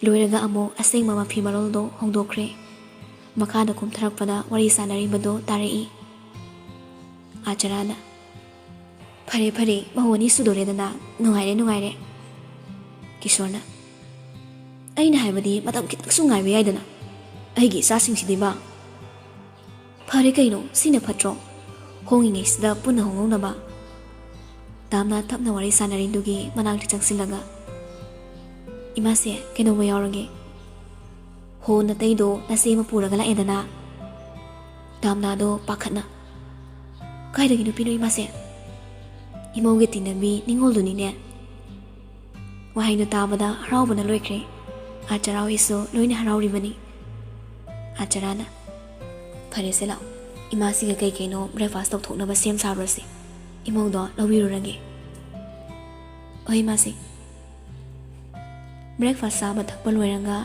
ꯂꯣꯏꯔꯒ ꯑꯃꯨꯛ ꯑꯁꯦꯡꯕ ꯃꯐꯤ ꯃꯔꯣꯜꯗꯣ ꯍꯣꯡꯗꯣꯛꯈ꯭ꯔꯦ꯫ ꯃꯈꯥꯗ ꯀꯨꯝꯊꯔꯛꯄꯗ ꯋꯥꯔꯤ ꯁꯥꯟꯅꯔꯤꯕꯗꯣ ꯇꯥꯔꯛꯏ꯫ ꯑꯥꯆꯥꯔꯥꯅ, "ꯐꯔꯦ, ꯐꯔꯦ, ꯃꯧ ꯑꯅꯤ ꯁꯨꯗꯣꯔꯦꯗꯅ, ꯅꯨꯡꯉꯥꯏꯔꯦ, ꯅꯨꯡꯉꯥꯏꯔꯦ꯫" ꯀꯤꯁꯣꯔꯅ, "ꯑꯩꯅ ꯍꯥꯏꯕꯗꯤ ꯃꯇꯝ ꯈꯤꯇꯪꯁꯨ ꯉꯥꯏꯕ ꯌꯥꯏꯗꯅ, ꯑꯩꯒꯤ ꯏꯆꯥꯁꯤꯡꯁꯤꯗꯤꯕ꯫" "ꯐꯔꯦ ꯀꯩꯅꯣ, ꯁꯤꯅ ꯐꯠꯇ꯭ꯔꯣ? ꯍꯣꯡꯉꯤꯉꯩꯁꯤꯗ ꯄꯨꯟꯅ ꯍꯣꯡꯍꯧꯅꯕ꯫" ꯇꯥꯝꯅ ꯇꯞꯅ ꯋꯥꯔꯤ ꯁꯥꯟꯅꯔꯤꯗꯨꯒꯤ ꯃꯅꯥꯛꯇ ꯆꯪꯁꯤꯜꯂꯒ, "ꯏꯃꯥꯁꯦ, ꯀꯩꯗꯧꯕ ꯌꯥꯎꯔꯒꯦ?" "ꯍꯣ, ꯅꯇꯩꯗꯣ ꯅꯆꯦ ꯑꯃ ꯄꯨꯔꯒ ꯂꯥꯛꯑꯦꯗꯅ꯫" ꯇꯥꯝꯅꯥꯗꯣ ꯄꯥꯈꯠꯅ, "ꯀꯥꯏꯗꯒꯤ ꯅꯨꯄꯤꯅꯣ ꯏꯃꯥꯁꯦ? ꯏꯃꯧꯒꯤ ꯇꯤꯟꯅꯕꯤ ꯅꯤꯉꯣꯜꯗꯨꯅꯤꯅꯦ꯫" ꯋꯥꯍꯩꯗꯨ ꯇꯥꯕꯗ ꯍꯔꯥꯎꯕꯅ ꯂꯣꯏꯈ꯭ꯔꯦ꯫ ꯑꯥꯆꯥꯔꯥ ꯍꯣꯏꯁꯨ ꯂꯣꯏꯅ ꯍꯔꯥꯎꯔꯤꯕꯅꯤ꯫ ꯑꯥꯆꯥꯔꯥꯅ, "ꯐꯔꯦꯁꯦ, ꯂꯥꯛꯑꯣ, ꯏꯃꯥꯁꯤꯒ ꯀꯩ ꯀꯩꯅꯣ ꯕ꯭ꯔꯦꯛꯐꯥꯁ ꯇꯧꯊꯣꯛꯅꯕ ꯁꯦꯝ ꯁꯥꯔꯨꯔꯁꯤ꯫ ꯏꯃꯧꯗꯣ ꯂꯧꯕꯤꯔꯨꯔꯒꯦ꯫" "ꯍꯣꯏ, ꯏꯃꯥꯁꯤ꯫" ꯕ꯭ꯔꯦꯛꯐꯥꯁ ꯆꯥꯕ ꯊꯛꯄ ꯂꯣꯏꯔꯒ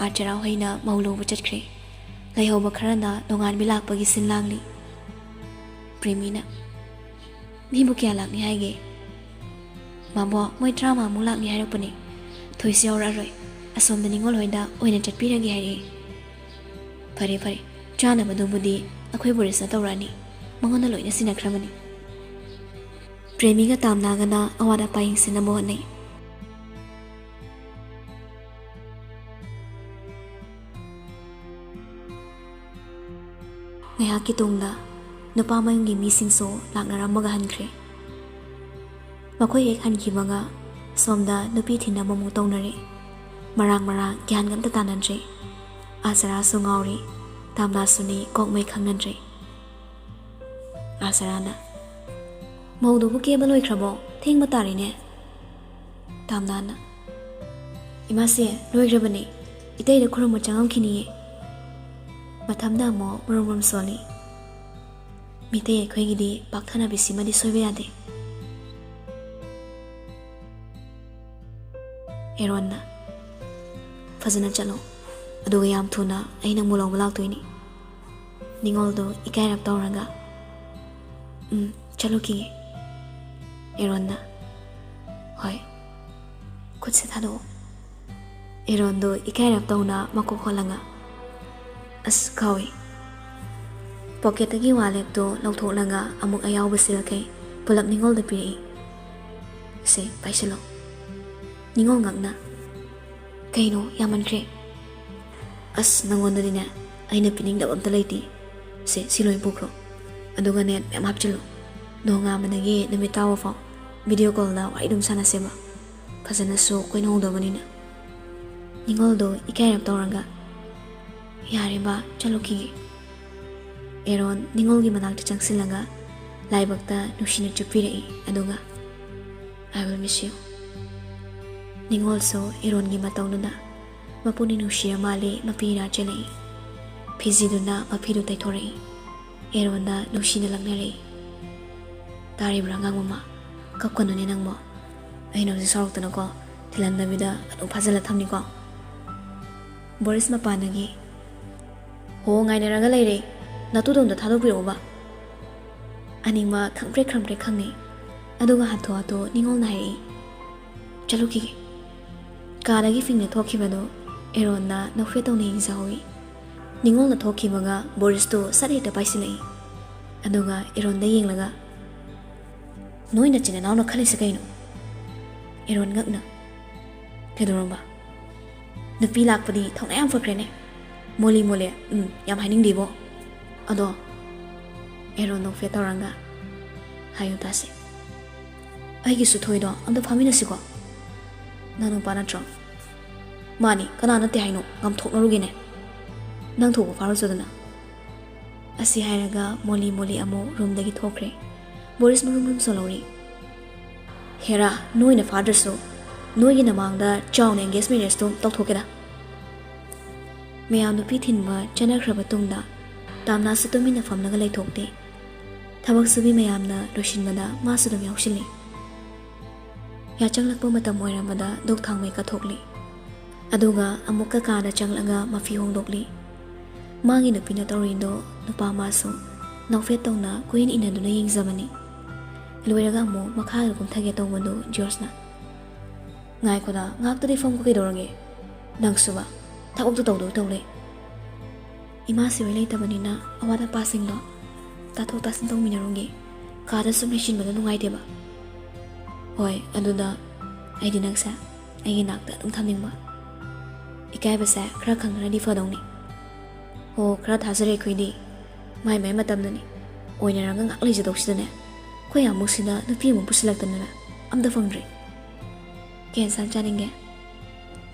ꯑꯥꯆꯥꯔꯥ ꯍꯣꯏꯅ ꯃꯧ ꯂꯧꯕ ꯆꯠꯈ꯭ꯔꯦ꯫ ꯂꯩꯍꯧꯕ ꯈꯔꯅ ꯅꯣꯡꯉꯥꯟꯕꯤ ꯂꯥꯛꯄꯒꯤ ꯁꯤꯟ ꯂꯥꯡꯂꯤ꯫ ꯄ꯭ꯔꯦꯃꯤꯅ, "ꯃꯤꯕꯨ ꯀꯌꯥ ꯂꯥꯛꯅꯤ ꯍꯥꯏꯒꯦ?" "ꯃꯥꯕꯣ, ꯃꯣꯏ ꯇꯔꯥꯃꯉꯥꯃꯨꯛ ꯂꯥꯛꯅꯤ ꯍꯥꯏꯔꯛꯄꯅꯦ꯫ ꯊꯣꯏꯁꯨ ꯌꯥꯎꯔꯛꯑꯔꯣꯏ꯫ ꯑꯁꯣꯝꯗ ꯅꯤꯉꯣꯜ ꯍꯣꯏꯗ ꯑꯣꯏꯅ ꯆꯠꯄꯤꯔꯒꯦ ꯍꯥꯏꯔꯛꯑꯦ꯫" "ꯐꯔꯦ, ꯐꯔꯦ꯫ ꯆꯥꯅꯕꯗꯨꯕꯨꯗꯤ ꯑꯩꯈꯣꯏꯕꯨ ꯔꯤꯁꯅ ꯇꯧꯔꯛꯑꯅꯤ꯫ ꯃꯉꯣꯟꯗ ꯂꯣꯏꯅ ꯁꯤꯟꯅꯈ꯭ꯔꯕꯅꯤ꯫" ꯄ꯭ꯔꯦꯃꯤꯒ ꯇꯥꯝꯅꯥꯒꯅ ꯑꯋꯥꯠ ꯑꯄꯥ ꯌꯦꯡꯁꯤꯟꯅꯕ ꯍꯣꯠꯅꯩ꯫ ꯉꯥꯏꯍꯥꯛꯀꯤ ꯇꯨꯡꯗ ꯅꯨꯄꯥ ꯃꯌꯨꯝꯒꯤ ꯃꯤꯁꯤꯡꯁꯨ ꯂꯥꯛꯅꯔꯝꯃꯒ ꯍꯟꯈ꯭ꯔꯦ꯫ ꯃꯈꯣꯏ ꯍꯦꯛ ꯍꯟꯈꯤꯕꯒ ꯁꯣꯝꯗ ꯅꯨꯄꯤ ꯊꯤꯟꯅꯕ ꯑꯃꯨꯛ ꯇꯧꯅꯔꯦ꯫ ꯃꯔꯥꯡ ꯃꯔꯥꯡ ꯒ꯭ꯌꯥꯟꯒ ꯑꯝꯇ ꯇꯥꯅꯗ꯭ꯔꯦ꯫ ꯑꯥꯆꯥꯔꯥꯁꯨ ꯉꯥꯎꯔꯤ, ꯇꯥꯝꯅꯥꯁꯨꯅꯤ ꯀꯣꯛ ꯃꯩ ꯈꯪꯅꯗ꯭ꯔꯦ꯫ ꯑꯥꯆꯥꯔꯥꯅ, "ꯃꯧꯗꯨꯕꯨ ꯀꯦꯕ ꯂꯣꯏꯈ꯭ꯔꯕꯣ? ꯊꯦꯡꯕ ꯇꯥꯔꯦꯅꯦ꯫" ꯇꯥꯝꯅꯥꯅ, "ꯏꯃꯥꯁꯦ, ꯂꯣꯏꯈ꯭ꯔꯕꯅꯦ꯫ ꯏꯇꯩꯗ ꯈꯨꯔꯨꯝꯕ ꯆꯪꯉꯝꯈꯤꯅꯤꯌꯦ꯫" ꯃꯊꯟꯗ ꯑꯃꯨꯛ ꯃꯔꯨꯝ ꯃꯔꯨꯝ ꯁꯣꯜꯂꯤ꯫ ꯃꯤꯇꯩ ꯑꯩꯈꯣꯏꯒꯤꯗꯤ ꯄꯥꯛꯊꯅꯕꯤꯁꯤꯃꯗꯤ ꯁꯣꯏꯕ ꯌꯥꯗꯦ꯫ ꯑꯦꯔꯣꯟꯅ, "ꯐꯖꯅ ꯆꯠꯂꯣ, ꯑꯗꯨꯒ ꯌꯥꯝ ꯊꯨꯅ ꯑꯩ ꯅꯪꯕꯨ ꯂꯧꯕ ꯂꯥꯛꯇꯣꯏꯅꯤ꯫" ꯅꯤꯉꯣꯜꯗꯣ ꯏꯀꯥꯏꯔꯞ ꯇꯧꯔꯒ, "ꯎꯝ, ꯆꯠꯂꯨꯈꯤꯒꯦ꯫" ꯑꯦꯔꯣꯟꯅ, "ꯍꯣꯏ, ꯈꯨꯠꯁꯦ ꯊꯥꯗꯣꯛꯑꯣ꯫" ꯑꯦꯔꯣꯟꯗꯣ ꯏꯀꯥꯏꯔꯞ ꯇꯧꯅ ꯃꯀꯣꯛ ꯍꯣꯜꯂꯒ, "ꯑꯁ, ꯀꯥꯎꯏ꯫" ꯄꯣꯀꯦꯠꯇꯒꯤ ꯋꯥꯂꯦꯠꯇꯣ ꯂꯧꯊꯣꯛꯂꯒ ꯑꯃꯨꯛ ꯑꯌꯥꯎꯕ ꯁꯤꯜꯈꯩ ꯄꯨꯂꯞ ꯅꯤꯉꯣꯜꯗ ꯄꯤꯔꯛꯏ꯫ "ꯁꯦ, ꯄꯥꯏꯁꯤꯜꯂꯣ꯫" ꯅꯤꯉꯣꯜ ꯉꯛꯅ, "ꯀꯩꯅꯣ, ꯌꯥꯝꯃꯟꯈ꯭ꯔꯦ꯫" "ꯑꯁ, ꯅꯪꯉꯣꯟꯗꯗꯤꯅꯦ, ꯑꯩꯅ ꯄꯤꯅꯤꯡꯗꯕ ꯑꯝꯇ ꯂꯩꯇꯦ꯫ ꯁꯦ, ꯁꯤ ꯂꯣꯏ ꯄꯨꯈ꯭ꯔꯣ꯫ ꯑꯗꯨꯒꯅꯦ, ꯃꯌꯥꯝ ꯍꯥꯞꯆꯤꯜꯂꯨ꯫ ꯅꯣꯡꯉꯥꯟꯕꯗꯒꯤ ꯅꯨꯃꯤꯠ ꯇꯥꯕ ꯐꯥꯎ ꯚꯤꯗꯤꯑꯣ ꯀꯣꯜꯗ ꯋꯥꯔꯤ ꯑꯗꯨꯝ ꯁꯥꯟꯅꯁꯦꯕ꯫ ꯐꯖꯅꯁꯨ ꯀꯣꯏꯅꯍꯧꯗꯕꯅꯤꯅ꯫" ꯅꯤꯉꯣꯜꯗꯣ ꯏꯀꯥꯏꯔꯞ ꯇꯧꯔꯒ, "ꯌꯥꯔꯦ ꯕꯥ, ꯆꯠꯂꯨꯈꯤꯒꯦ꯫" ꯑꯦꯔꯣꯟ ꯅꯤꯉꯣꯜꯒꯤ ꯃꯅꯥꯛꯇ ꯆꯪꯁꯤꯜꯂꯒ ꯂꯥꯏꯕꯛꯇ ꯅꯨꯡꯁꯤꯅ ꯆꯨꯞꯄꯤꯔꯛꯏ, ꯑꯗꯨꯒ, "I will miss you꯫" ꯅꯤꯉꯣꯜꯁꯨ ꯑꯦꯔꯣꯟꯒꯤ ꯃꯇꯧꯗꯨꯗ ꯃꯄꯨꯅꯤꯡ ꯅꯨꯡꯁꯤꯔ ꯃꯥꯜꯂꯦ ꯃꯄꯤ ꯏꯔꯥ ꯆꯦꯜꯂꯛꯏ꯫ ꯐꯤꯖꯤꯗꯨꯅ ꯃꯐꯤꯗꯨ ꯇꯩꯊꯣꯔꯛꯏ꯫ ꯑꯦꯔꯣꯟꯗ ꯅꯨꯡꯁꯤꯅ ꯂꯛꯅꯔꯛꯏ꯫ "ꯇꯥꯔꯤꯕ꯭ꯔꯥ, ꯑꯉꯥꯡ ꯃꯃꯥ? ꯀꯞꯀꯅꯨꯅꯦ ꯅꯪꯕꯣ꯫ ꯑꯩꯅ ꯍꯧꯖꯤꯛ ꯁꯥꯎꯔꯛꯇꯅꯀꯣ, ꯊꯤꯜꯍꯟꯗꯕꯤꯗ ꯑꯗꯨꯝ ꯐꯥꯖꯤꯜꯂ ꯊꯝꯅꯤꯀꯣ꯫" ꯕꯣꯔꯤꯁ ꯃꯄꯥꯟꯗꯒꯤ, "ꯍꯣ, ꯉꯥꯏꯅꯔꯒ ꯂꯩꯔꯦ꯫ ꯅꯇꯨꯗꯣ ꯑꯝꯇ ꯊꯥꯗꯣꯛꯄꯤꯔꯛꯎꯕ꯫" ꯑꯅꯤꯃꯛ ꯈꯪꯄ꯭ꯔꯦꯛ ꯈꯪꯄ꯭ꯔꯦꯛ ꯈꯪꯅꯩ꯫ ꯑꯗꯨꯒ ꯍꯥꯊꯨ ꯍꯥꯊꯨ ꯅꯤꯉꯣꯜꯅ ꯍꯥꯏꯔꯛꯏ, "ꯆꯠꯂꯨꯈꯤꯒꯦ꯫" ꯀꯥꯗꯒꯤ ꯐꯤꯡꯅ ꯊꯣꯛꯈꯤꯕꯗꯨ ꯑꯦꯔꯣꯟꯅ ꯅꯣꯛꯐꯦꯠ ꯇꯧꯅ ꯌꯦꯡꯖꯍꯧꯏ꯫ ꯅꯤꯉꯣꯜꯅ ꯊꯣꯛꯈꯤꯕꯒ ꯕꯣꯔꯤꯁꯇꯨ ꯁꯠ ꯍꯦꯛꯇ ꯄꯥꯏꯁꯤꯜꯂꯛꯏ꯫ ꯑꯗꯨꯒ ꯑꯦꯔꯣꯟꯗ ꯌꯦꯡꯂꯒ, "ꯅꯣꯏ ꯅꯆꯤꯟ ꯅꯅꯥꯎꯅ ꯈꯜꯂꯤꯁꯦ ꯀꯩꯅꯣ?" ꯑꯦꯔꯣꯟ ꯉꯛꯅ, "ꯀꯩꯗꯧꯔꯕ? ꯅꯨꯄꯤ ꯂꯥꯛꯄꯗꯤ ꯊꯧꯅꯥ ꯌꯥꯝ ꯐꯈ꯭ꯔꯦꯅꯦ꯫ ꯃꯣꯂꯤ ꯃꯣꯂꯤ, ꯎꯝ, ꯌꯥꯝ ꯍꯥꯏꯅꯤꯡꯗꯦꯕꯣ꯫ ꯑꯗꯣ," ꯑꯦꯔꯣꯟ ꯅꯣꯛꯐꯦꯠ ꯇꯧꯔꯒ, "ꯍꯥꯏꯌꯨ ꯇꯥꯁꯦ꯫ ꯑꯩꯒꯤꯁꯨ ꯊꯣꯏꯗꯣ ꯑꯝꯇ ꯐꯥꯃꯤꯟꯅꯁꯤꯀꯣ꯫ ꯅꯪ ꯅꯨꯄꯥ ꯅꯠꯇ꯭ꯔꯣ?" "ꯃꯥꯅꯤ, ꯀꯅꯥ ꯅꯠꯇꯦ ꯍꯥꯏꯅꯣ? ꯉꯝꯊꯣꯛꯅꯔꯨꯒꯦꯅꯦ꯫ ꯅꯪ ꯊꯣꯛꯄ ꯐꯥꯔꯨꯆꯣꯗꯅ꯫" ꯑꯁꯤ ꯍꯥꯏꯔꯒ ꯃꯣꯂꯤ ꯃꯣꯂꯤ ꯑꯃꯨꯛ ꯔꯨꯝꯗꯒꯤ ꯊꯣꯛꯈ꯭ꯔꯦ꯫ ꯕꯣꯔꯤꯁ ꯃꯔꯨꯝ ꯃꯔꯨꯝ ꯁꯣꯜꯍꯧꯔꯤ꯫ "ꯍꯦꯔꯥ, ꯅꯣꯏꯅ ꯐꯥꯗ꯭ꯔꯁꯨ ꯅꯣꯏꯒꯤ ꯅꯃꯥꯡꯗ ꯆꯥꯎꯅ engagement marriage ꯇꯣ ꯇꯧꯊꯣꯛꯀꯦꯗ꯫" ꯃꯌꯥꯝ ꯅꯨꯄꯤ ꯊꯤꯟꯕ ꯆꯠꯅꯈ꯭ꯔꯕ ꯇꯨꯡꯗ ꯇꯥꯝꯅꯥꯁꯨ ꯇꯨꯃꯤꯟꯅ ꯐꯝꯂꯒ ꯂꯩꯊꯣꯛꯇꯦ꯫ ꯊꯕꯛ ꯁꯨꯕꯤ ꯃꯌꯥꯝꯅ ꯂꯣꯏꯁꯤꯟꯕꯗ ꯃꯥꯁꯨ ꯑꯗꯨꯝ ꯌꯥꯎꯁꯤꯜꯂꯤ꯫ ꯌꯥꯆꯪꯂꯛꯄ ꯃꯇꯝ ꯑꯣꯏꯔꯝꯕꯗ ꯙꯨꯛ ꯊꯥꯎꯃꯩ ꯀꯠꯊꯣꯛꯂꯤ꯫ ꯑꯗꯨꯒ ꯑꯃꯨꯛꯀ ꯀꯥꯗ ꯆꯪꯂꯒ ꯃꯐꯤ ꯍꯣꯡꯗꯣꯛꯂꯤ꯫ ꯃꯥꯒꯤ ꯅꯨꯄꯤꯅ ꯇꯧꯔꯤꯗꯣ ꯅꯨꯄꯥ ꯃꯥꯁꯨ ꯅꯥꯎꯐꯦꯠ ꯇꯧꯅ ꯀꯨꯏꯅ ꯏꯟꯅꯗꯨꯅ ꯌꯦꯡꯖꯕꯅꯤ꯫ ꯂꯣꯏꯔꯒ ꯑꯃꯨꯛ ꯃꯈꯥꯗ ꯀꯨꯝꯊꯒꯦ ꯇꯧꯕꯗꯨ ꯖꯣꯔꯖꯅ, "ꯉꯥꯏꯈꯣꯗ, ꯉꯥꯏꯍꯥꯛꯇꯗꯤ ꯐꯝꯒꯣ, ꯀꯩꯗꯧꯔꯒꯦ? ꯅꯪꯁꯨꯕ, ꯊꯕꯛꯇꯨ ꯇꯧꯗꯧ ꯇꯧ ꯂꯩ꯫ ꯏꯃꯥꯁꯤ ꯍꯣꯏ ꯂꯩꯇꯕꯅꯤꯅ ꯑꯋꯥꯠ ꯑꯄꯥꯁꯤꯡꯗꯣ ꯇꯥꯊꯣꯛ ꯇꯥꯁꯤꯟ ꯇꯧꯃꯤꯟꯅꯔꯨꯒꯦ꯫ ꯀꯥꯗ ꯁꯨꯝ ꯂꯩꯁꯤꯟꯕꯗꯣ ꯅꯨꯡꯉꯥꯏꯇꯦꯕ꯫ ꯍꯣꯏ, ꯑꯗꯨꯗ ꯑꯩꯗꯤ ꯅꯪꯁꯦ ꯑꯩꯒꯤ ꯅꯥꯛꯇ ꯑꯗꯨꯝ ꯊꯝꯅꯤꯡꯕ꯫ ꯏꯀꯥꯏꯕꯁꯦ ꯈꯔ ꯈꯪꯗꯅꯗꯤ ꯐꯗꯧꯅꯤ꯫ ꯍꯣ, ꯈꯔ ꯊꯥꯖꯔꯦ ꯑꯩꯈꯣꯏꯗꯤ꯫ ꯃꯥꯏ ꯃꯥꯏ ꯃꯇꯝꯗꯅꯤ꯫ ꯑꯣꯏꯅꯔꯒ ꯉꯥꯏꯍꯥꯛ ꯂꯩꯖꯗꯧꯁꯤꯗꯅꯦ꯫ ꯑꯩꯈꯣꯏ ꯑꯃꯨꯛꯁꯤꯗ ꯅꯨꯄꯤ ꯑꯃꯨꯛ ꯄꯨꯁꯤꯜꯂꯛꯇꯅꯅꯦ꯫ ꯑꯝꯇ ꯐꯪꯗ꯭ꯔꯤ꯫ ꯀꯩ ꯌꯦꯟꯁꯥꯡ ꯆꯥꯅꯤꯡꯒꯦ?"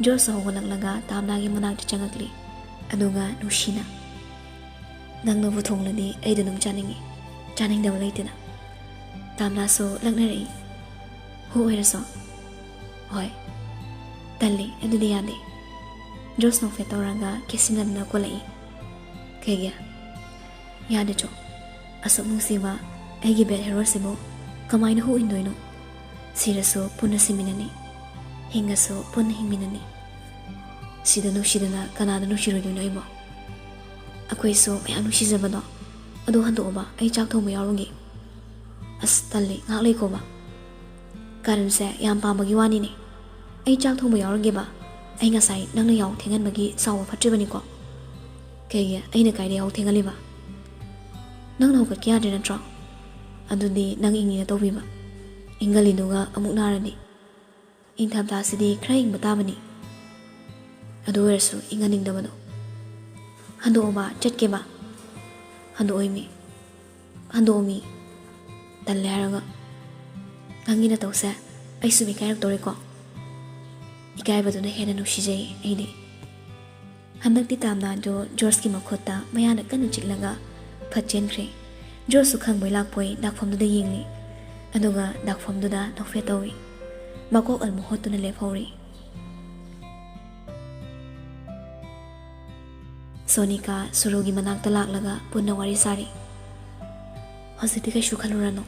ꯖꯣꯔꯖ ꯍꯧꯒꯠꯂꯛꯂꯒ ꯇꯥꯝꯅꯥꯒꯤ ꯃꯅꯥꯛꯇ ꯆꯪꯉꯛꯂꯤ꯫ ꯑꯗꯨꯒ ꯅꯨꯡꯁꯤꯅ, "ꯅꯪꯅꯕꯨ ꯊꯣꯡꯂꯗꯤ ꯑꯩꯗꯨ ꯑꯗꯨꯝ ꯆꯥꯅꯤꯡꯏ꯫ ꯆꯥꯅꯤꯡꯗꯕ ꯂꯩꯇꯦꯗ꯫" ꯇꯥꯝꯅꯥꯁꯨ ꯂꯛꯅꯔꯛꯏ꯫ "ꯍꯨ ꯑꯣꯏꯔꯁꯨ?" "ꯍꯣꯏ꯫" "ꯇꯜꯂꯤ, ꯑꯗꯨꯗꯤ ꯌꯥꯗꯦ꯫" ꯖꯣꯔꯖ ꯅꯣꯛꯐꯦꯠ ꯇꯧꯔꯒ ꯀꯦꯁꯤꯟꯅꯗꯨꯅ ꯀꯣꯜꯂꯛꯏ꯫ "ꯀꯩꯒꯤ?" "ꯌꯥꯗꯦ ꯆꯣ꯫ ꯑꯁꯨꯛ ꯅꯨꯡꯁꯤꯕ ꯑꯩꯒꯤ ꯕꯦꯠ ꯍꯦꯔꯣꯁꯤꯕꯨ ꯀꯃꯥꯏꯅ ꯍꯨ ꯏꯟꯗꯣꯏꯅꯣ? ꯁꯤꯔꯁꯨ ꯄꯨꯟꯅ ꯁꯤꯃꯤꯟꯅꯅꯤ, ꯍꯤꯡꯉꯁꯨ ꯄꯨꯟꯅ ꯍꯤꯡꯃꯤꯟꯅꯅꯤ꯫ ꯁꯤꯗ ꯅꯨꯡꯁꯤꯗꯅ ꯀꯅꯥꯗ ꯅꯨꯡꯁꯤꯔꯣꯏꯗꯣꯏꯅꯣ ꯑꯩꯕꯣ? ꯑꯩꯈꯣꯏꯁꯨ ꯃꯌꯥꯝ ꯅꯨꯡꯁꯤꯖꯕꯗꯣ꯫ ꯑꯗꯣ ꯍꯟꯗꯣꯛꯑꯣꯕ, ꯑꯩ ꯆꯥꯛ ꯊꯣꯡꯕ ꯌꯥꯎꯔꯨꯒꯦ꯫" "ꯑꯁ, ꯇꯜꯂꯤ, ꯉꯥꯏꯍꯥꯛ ꯂꯩꯈꯣꯕ꯫" "ꯀꯥꯔꯟꯁꯦ ꯌꯥꯝ ꯄꯥꯝꯕꯒꯤ ꯋꯥꯅꯤꯅꯦ꯫ ꯑꯩ ꯆꯥꯛ ꯊꯣꯡꯕ ꯌꯥꯎꯔꯒꯦꯕ꯫ ꯑꯩ ꯉꯁꯥꯏ ꯅꯪꯅ ꯌꯥꯍꯧ ꯊꯦꯡꯍꯟꯕꯒꯤ ꯁꯥꯎꯕ ꯐꯠꯇ꯭ꯔꯤꯕꯅꯤꯀꯣ꯫" "ꯀꯩꯒꯤ? ꯑꯩꯅ ꯀꯥꯏꯗ ꯌꯥꯍꯧ ꯊꯦꯡꯍꯜꯂꯤꯕ?" "ꯅꯪꯅ ꯍꯧꯒꯠꯀꯦ ꯌꯥꯗ꯭ꯔꯦ ꯅꯠꯇ꯭ꯔꯣ? ꯑꯗꯨꯗꯤ ꯅꯪ ꯏꯪꯉꯤꯅ ꯇꯧꯕꯤꯕ꯫ ꯏꯪꯒꯜꯂꯤꯗꯨꯒ ꯑꯃꯨꯛ ꯅꯥꯔꯗꯤ꯫ ꯏꯪꯊꯝꯊꯥꯁꯤꯗꯤ ꯈꯔ ꯏꯪꯕ ꯇꯥꯕꯅꯤ꯫ ꯑꯗꯨ ꯑꯣꯏꯔꯁꯨ ꯏꯪꯍꯟꯅꯤꯡꯗꯕꯗꯣ꯫" "ꯍꯟꯗꯣꯛꯑꯣꯕ, ꯆꯠꯀꯦꯕ꯫" "ꯍꯟꯗꯣꯛꯑꯣꯏꯃꯤ, ꯍꯟꯗꯣꯛꯑꯣꯃꯤ꯫" "ꯇꯜꯂꯦ ꯍꯥꯏꯔꯒ꯫ ꯅꯪꯒꯤ ꯅꯇꯧꯁꯦ ꯑꯩ ꯁꯨꯝ ꯏꯀꯥꯏꯔꯛꯇꯧꯔꯦꯀꯣ꯫" "ꯏꯀꯥꯏꯕꯗꯨꯅ ꯍꯦꯟꯅ ꯅꯨꯡꯁꯤꯖꯩ ꯑꯩꯗꯤ꯫" ꯍꯟꯗꯛꯇꯤ ꯇꯥꯝꯅꯥꯗꯨ ꯖꯣꯔꯖꯀꯤ ꯃꯈꯨꯠꯇ ꯃꯌꯥꯅ ꯀꯟꯅ ꯆꯤꯛꯂꯒ ꯐꯠ ꯆꯦꯟꯈ꯭ꯔꯦ꯫ ꯖꯣꯔꯖꯁꯨ ꯈꯪꯕꯣꯏ ꯂꯥꯛꯄꯣꯏ ꯗꯥꯛꯐꯝꯗꯨꯗ ꯌꯦꯡꯂꯤ꯫ ꯑꯗꯨꯒ ꯗꯥꯛꯐꯝꯗꯨꯗ ꯅꯣꯛꯐꯦꯠ ꯇꯧꯏ꯫ ꯃꯀꯣꯛ ꯑꯃꯨꯛ ꯍꯣꯠꯇꯨꯅ ꯂꯦꯞꯍꯧꯔꯤ꯫ ꯁꯣꯅꯤꯀꯥ ꯁꯨꯔꯨꯒꯤ ꯃꯅꯥꯛꯇ ꯂꯥꯛꯂꯒ ꯄꯨꯟꯅ ꯋꯥꯔꯤ ꯁꯥꯔꯤ꯫ "ꯍꯧꯖꯤꯛꯇꯤ ꯀꯩꯁꯨ ꯈꯜꯂꯨꯔꯅꯨ꯫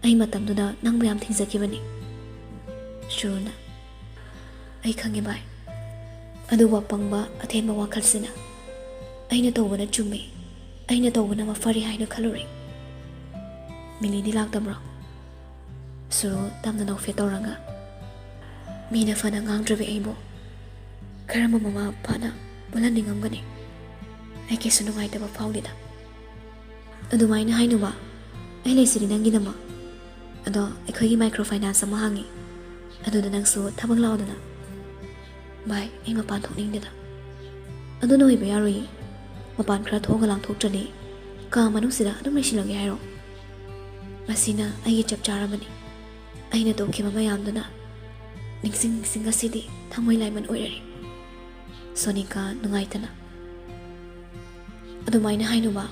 ꯑꯩ ꯃꯇꯝꯗꯨꯗ ꯅꯪꯕꯨ ꯌꯥꯝ ꯊꯤꯡꯖꯈꯤꯕꯅꯤ꯫ ꯁꯨꯔꯨꯅ, "ꯑꯩ ꯈꯪꯉꯦ ꯚꯥꯏ, ꯑꯗꯨꯕꯨ ꯑꯄꯪꯕ ꯑꯊꯦꯟꯕ ꯋꯥꯈꯜꯁꯤꯅ ꯑꯩꯅ ꯇꯧꯕꯅ ꯆꯨꯝꯃꯤ, ꯑꯩꯅ ꯇꯧꯕꯅ ꯃꯐꯔꯦ ꯍꯥꯏꯅ ꯈꯜꯂꯨꯔꯦ꯫" "ꯃꯤꯂꯤꯗꯤ ꯂꯥꯛꯇꯕ꯭ꯔꯣ?" ꯁꯨꯔꯨ ꯇꯞꯅ ꯅꯣꯛꯐꯦꯠ ꯇꯧꯔꯒ, "ꯃꯤꯅ ꯐꯅ ꯉꯥꯡꯗ꯭ꯔꯕꯤ ꯑꯩꯕꯨ ꯀꯔꯝꯕ ꯃꯃꯥ ꯃꯄꯥꯅ ꯄꯨꯜꯍꯟꯅꯤꯡꯉꯝꯒꯅꯤ? ꯑꯩ ꯀꯩꯁꯨ ꯅꯨꯡꯉꯥꯏꯇꯕ ꯐꯥꯎꯗꯦꯗ꯫" "ꯑꯗꯨꯃꯥꯏꯅ ꯍꯥꯏꯅꯨꯕ, ꯑꯩ ꯂꯩꯁꯤꯗꯤ ꯅꯪꯒꯤꯗꯃꯛ꯫ ꯑꯗꯣ ꯑꯩꯈꯣꯏꯒꯤ ꯃꯥꯏꯀ꯭ꯔꯣ ꯐꯥꯏꯅꯥꯟꯁ ꯑꯃ ꯍꯥꯡꯉꯤ, ꯑꯗꯨꯗ ꯅꯪꯁꯨ ꯊꯕꯛ ꯂꯥꯛꯑꯣꯗꯅ꯫" "ꯚꯥꯏ, ꯑꯩ ꯃꯄꯥꯟ ꯊꯣꯛꯅꯤꯡꯗꯦꯗ꯫" "ꯑꯗꯨꯅ ꯑꯣꯏꯕ ꯌꯥꯔꯣꯏꯌꯦ꯫ ꯃꯄꯥꯟ ꯈꯔ ꯊꯣꯛꯑꯒ ꯂꯥꯡꯊꯣꯛꯇ꯭ꯔꯗꯤ ꯀꯥ ꯃꯅꯨꯡꯁꯤꯗ ꯑꯗꯨꯝ ꯂꯩꯁꯤꯜꯂꯒꯦ ꯍꯥꯏꯔꯣ? ꯃꯁꯤꯅ ꯑꯩꯒꯤ ꯆꯞ ꯆꯥꯔꯕꯅꯤ꯫ ꯑꯩꯅ ꯇꯧꯈꯤꯕ ꯃꯌꯥꯝꯗꯨꯅ ꯅꯤꯡꯁꯤꯡ ꯅꯤꯡꯁꯤꯡ ꯉꯁꯤꯗꯤ ꯊꯃꯣꯏ ꯂꯥꯏꯃꯟ ꯑꯣꯏꯔꯔꯦ꯫" ꯁꯣꯅꯤꯀꯥ ꯅꯨꯡꯉꯥꯏꯇꯅ, "ꯑꯗꯨꯃꯥꯏꯅ ꯍꯥꯏꯅꯨꯕ,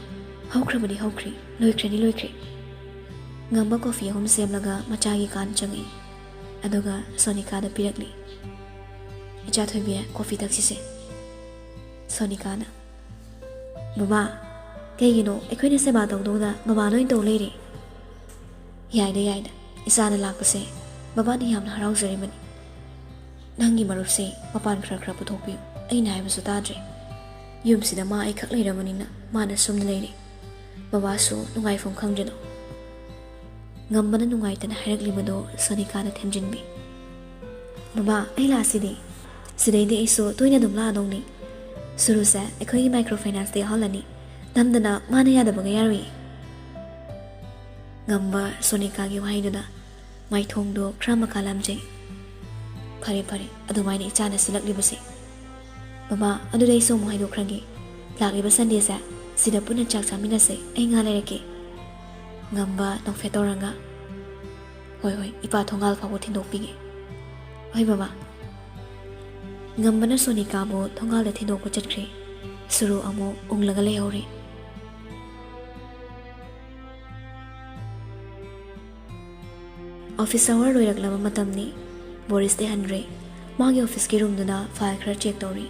ꯍꯧꯈ꯭ꯔꯕꯗꯤ ꯍꯧꯈ꯭ꯔꯦ, ꯂꯣꯏꯈ꯭ꯔꯗꯤ ꯂꯣꯏꯈ꯭ꯔꯦ꯫" ꯉꯝꯕ ꯀꯣꯐꯤ ꯑꯍꯨꯝ ꯁꯦꯝꯂꯒ ꯃꯆꯥꯒꯤ ꯀꯥꯟ ꯆꯪꯉꯛꯏ꯫ ꯑꯗꯨꯒ ꯁꯣꯅꯤꯀꯥꯗ ꯄꯤꯔꯛꯂꯤ꯫ "ꯏꯆꯥ ꯊꯣꯏꯕꯤ, ꯀꯣꯐꯤ ꯊꯛꯁꯤꯁꯦ꯫" ꯁꯣꯅꯤꯀꯥꯅ, "ꯕꯕꯥ, ꯀꯩꯒꯤꯅꯣ ꯑꯩꯈꯣꯏꯅ ꯁꯦꯕꯥ ꯇꯧꯗꯧꯗ ꯕꯕꯥꯅ ꯑꯣꯏꯅ ꯇꯧ ꯂꯩꯔꯦ?" "ꯌꯥꯏꯗ, ꯌꯥꯏꯗ, ꯏꯆꯥꯅ ꯂꯥꯛꯄꯁꯦ ꯕꯕꯥꯅ ꯌꯥꯝꯅ ꯍꯔꯥꯎꯖꯔꯤꯕꯅꯤ꯫ ꯅꯪꯒꯤ ꯃꯔꯨꯞꯁꯦ ꯃꯄꯥꯟ ꯈꯔ ꯈꯔ ꯄꯨꯊꯣꯛꯄꯤꯌꯨ, ꯑꯩꯅ ꯍꯥꯏꯕꯁꯨ ꯇꯥꯗ꯭ꯔꯦ꯫ ꯌꯨꯝꯁꯤꯗ ꯃꯥ ꯑꯩꯈꯛ ꯂꯩꯔꯕꯅꯤꯅ ꯃꯥꯅ ꯁꯨꯝꯅ ꯂꯩꯔꯦ꯫ ꯕꯕꯥꯁꯨ ꯅꯨꯡꯉꯥꯏꯐꯝ ꯈꯪꯗ꯭ꯔꯦꯗꯣ꯫" ꯉꯝꯕꯅ ꯅꯨꯡꯉꯥꯏꯇꯅ ꯍꯥꯏꯔꯛꯂꯤꯕꯗꯣ ꯁꯣꯅꯤꯀꯥꯗ ꯊꯦꯝꯖꯤꯟꯕꯤ꯫ "ꯕꯕꯥ, ꯑꯩ ꯂꯥꯛꯑꯁꯤꯗꯤ꯫ ꯁꯤꯗꯩꯗꯤ ꯑꯩꯁꯨ ꯇꯣꯏꯅ ꯑꯗꯨꯝ ꯂꯥꯛꯑꯗꯧꯅꯤ꯫ ꯁꯨꯔꯨꯁꯦ ꯑꯩꯈꯣꯏꯒꯤ ꯃꯥꯏꯀ꯭ꯔꯣ ꯐꯥꯏꯅꯥꯟꯁꯇ ꯌꯥꯎꯍꯜꯂꯅꯤ꯫ ꯅꯝꯗꯅ ꯃꯥꯅ ꯌꯥꯗꯕꯒ ꯌꯥꯔꯣꯏꯌꯦ꯫" ꯉꯝꯕ ꯁꯣꯅꯤꯀꯥꯒꯤ ꯋꯥꯍꯩꯗꯨꯗ ꯃꯥꯏꯊꯣꯡꯗꯣ ꯈꯔ ꯃꯀꯥ ꯂꯥꯝꯖꯩ꯫ "ꯐꯔꯦ, ꯐꯔꯦ, ꯑꯗꯨꯃꯥꯏꯅ ꯏꯆꯥꯅ ꯁꯤꯜꯂꯛꯂꯤꯕꯁꯦ꯫ ꯕꯕꯥ, ꯑꯗꯨꯗꯤ ꯑꯩꯁꯨ ꯑꯃꯨꯛ ꯍꯥꯏꯗꯣꯛꯈ꯭ꯔꯒꯦ꯫ ꯂꯥꯛꯂꯤꯕ ꯁꯟꯗꯦꯁꯦ ꯁꯤꯗ ꯄꯨꯟꯅ ꯆꯥꯛ ꯆꯥꯃꯤꯟꯅꯁꯦ, ꯑꯩ ꯉꯥ ꯂꯩꯔꯛꯀꯦ꯫" ꯉꯝꯕ ꯅꯣꯛꯐꯦꯠ ꯇꯧꯔꯒ, "ꯍꯣꯏ, ꯍꯣꯏ, ꯏꯄꯥ ꯊꯣꯡꯒꯥꯜ ꯐꯥꯎꯕ ꯊꯤꯟꯗꯣꯛꯄꯤꯒꯦ꯫" "ꯍꯣꯏ, ꯕꯕꯥ꯫" ꯉꯝꯕꯅ ꯁꯣꯅꯤꯀꯥꯕꯨ ꯊꯣꯡꯒꯥꯜꯗ ꯊꯤꯟꯗꯣꯛꯄ ꯆꯠꯈ꯭ꯔꯦ꯫ ꯁꯨꯔꯨ ꯑꯃꯨꯛ ꯎꯪꯂꯒ ꯂꯩꯍꯧꯔꯦ꯫ ꯑꯣꯐꯤꯁ ꯑꯋꯥꯔ ꯂꯣꯏꯔꯛꯂꯕ ꯃꯇꯝꯅꯤ꯫ ꯕꯣꯔꯤꯁꯇꯤ ꯍꯟꯈ꯭ꯔꯦ꯫ ꯃꯥꯒꯤ ꯑꯣꯐꯤꯁꯀꯤ ꯔꯨꯝꯗꯨꯗ ꯐꯥꯏꯜ ꯈꯔ ꯆꯦꯛ ꯇꯧꯔꯤ꯫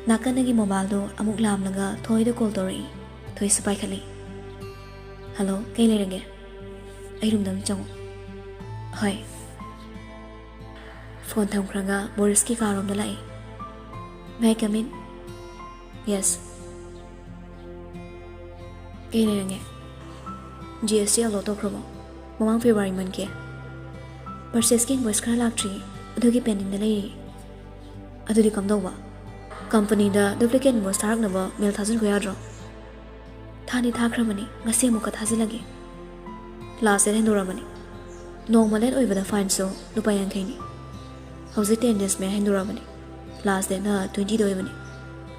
ꯅꯥꯀꯟꯗꯒꯤ ꯃꯣꯕꯥꯏꯜꯗꯨ ꯑꯃꯨꯛ ꯂꯥꯝꯂꯒ ꯊꯣꯏꯗ ꯀꯣꯜ ꯇꯧꯔꯛꯏ꯫ ꯊꯣꯏꯁꯨ ꯄꯥꯏꯈꯠꯂꯤ꯫ "ꯍꯜꯂꯣ, ꯀꯩ ꯂꯩꯔꯒꯦ?" "ꯑꯩ ꯔꯨꯝꯗ ꯑꯃ ꯆꯪꯉꯣ꯫" "ꯍꯣꯏ꯫" ꯐꯣꯟ ꯊꯝꯈ꯭ꯔꯒ ꯕꯣꯔꯤꯁꯀꯤ ꯀꯥꯔꯣꯝꯗ ꯂꯥꯛꯏ꯫ May I come in? Yes. ꯀꯩ ꯂꯩꯔꯒꯦ? G S T upload ꯇꯧꯈ꯭ꯔꯕꯣ? ꯃꯃꯥꯡ February monthꯀꯤ? Purchaseꯀꯤ invoice ꯈꯔ ꯂꯥꯛꯇ꯭ꯔꯤ, ꯑꯗꯨꯒꯤ pendingꯗ ꯂꯩꯔꯤ꯫ ꯑꯗꯨꯗꯤ ꯀꯝꯗꯧꯕ? Companyꯗ duplicate invoice ꯊꯥꯔꯛꯅꯕ mail ꯊꯥꯖꯤꯟꯈꯣ ꯌꯥꯗ꯭ꯔꯣ? ꯊꯥꯗꯤ ꯊꯥꯈ꯭ꯔꯕꯅꯤ, ꯉꯁꯤ ꯑꯃꯨꯛꯀ ꯊꯥꯖꯤꯜꯂꯒꯦ꯫ Last date ꯍꯦꯟꯗꯣꯔꯛꯑꯕꯅꯤ꯫ ꯅꯣꯡꯃ late ꯑꯣꯏꯕꯗ fineꯁꯨ ꯂꯨꯄꯥ ꯌꯥꯡꯈꯩꯅꯤ꯫ ꯍꯧꯖꯤꯛ ten days ꯃꯌꯥ ꯍꯦꯟꯗꯣꯔꯛꯑꯕꯅꯤ꯫ Last dateꯅ twentyꯗ ꯑꯣꯏꯕꯅꯤ꯫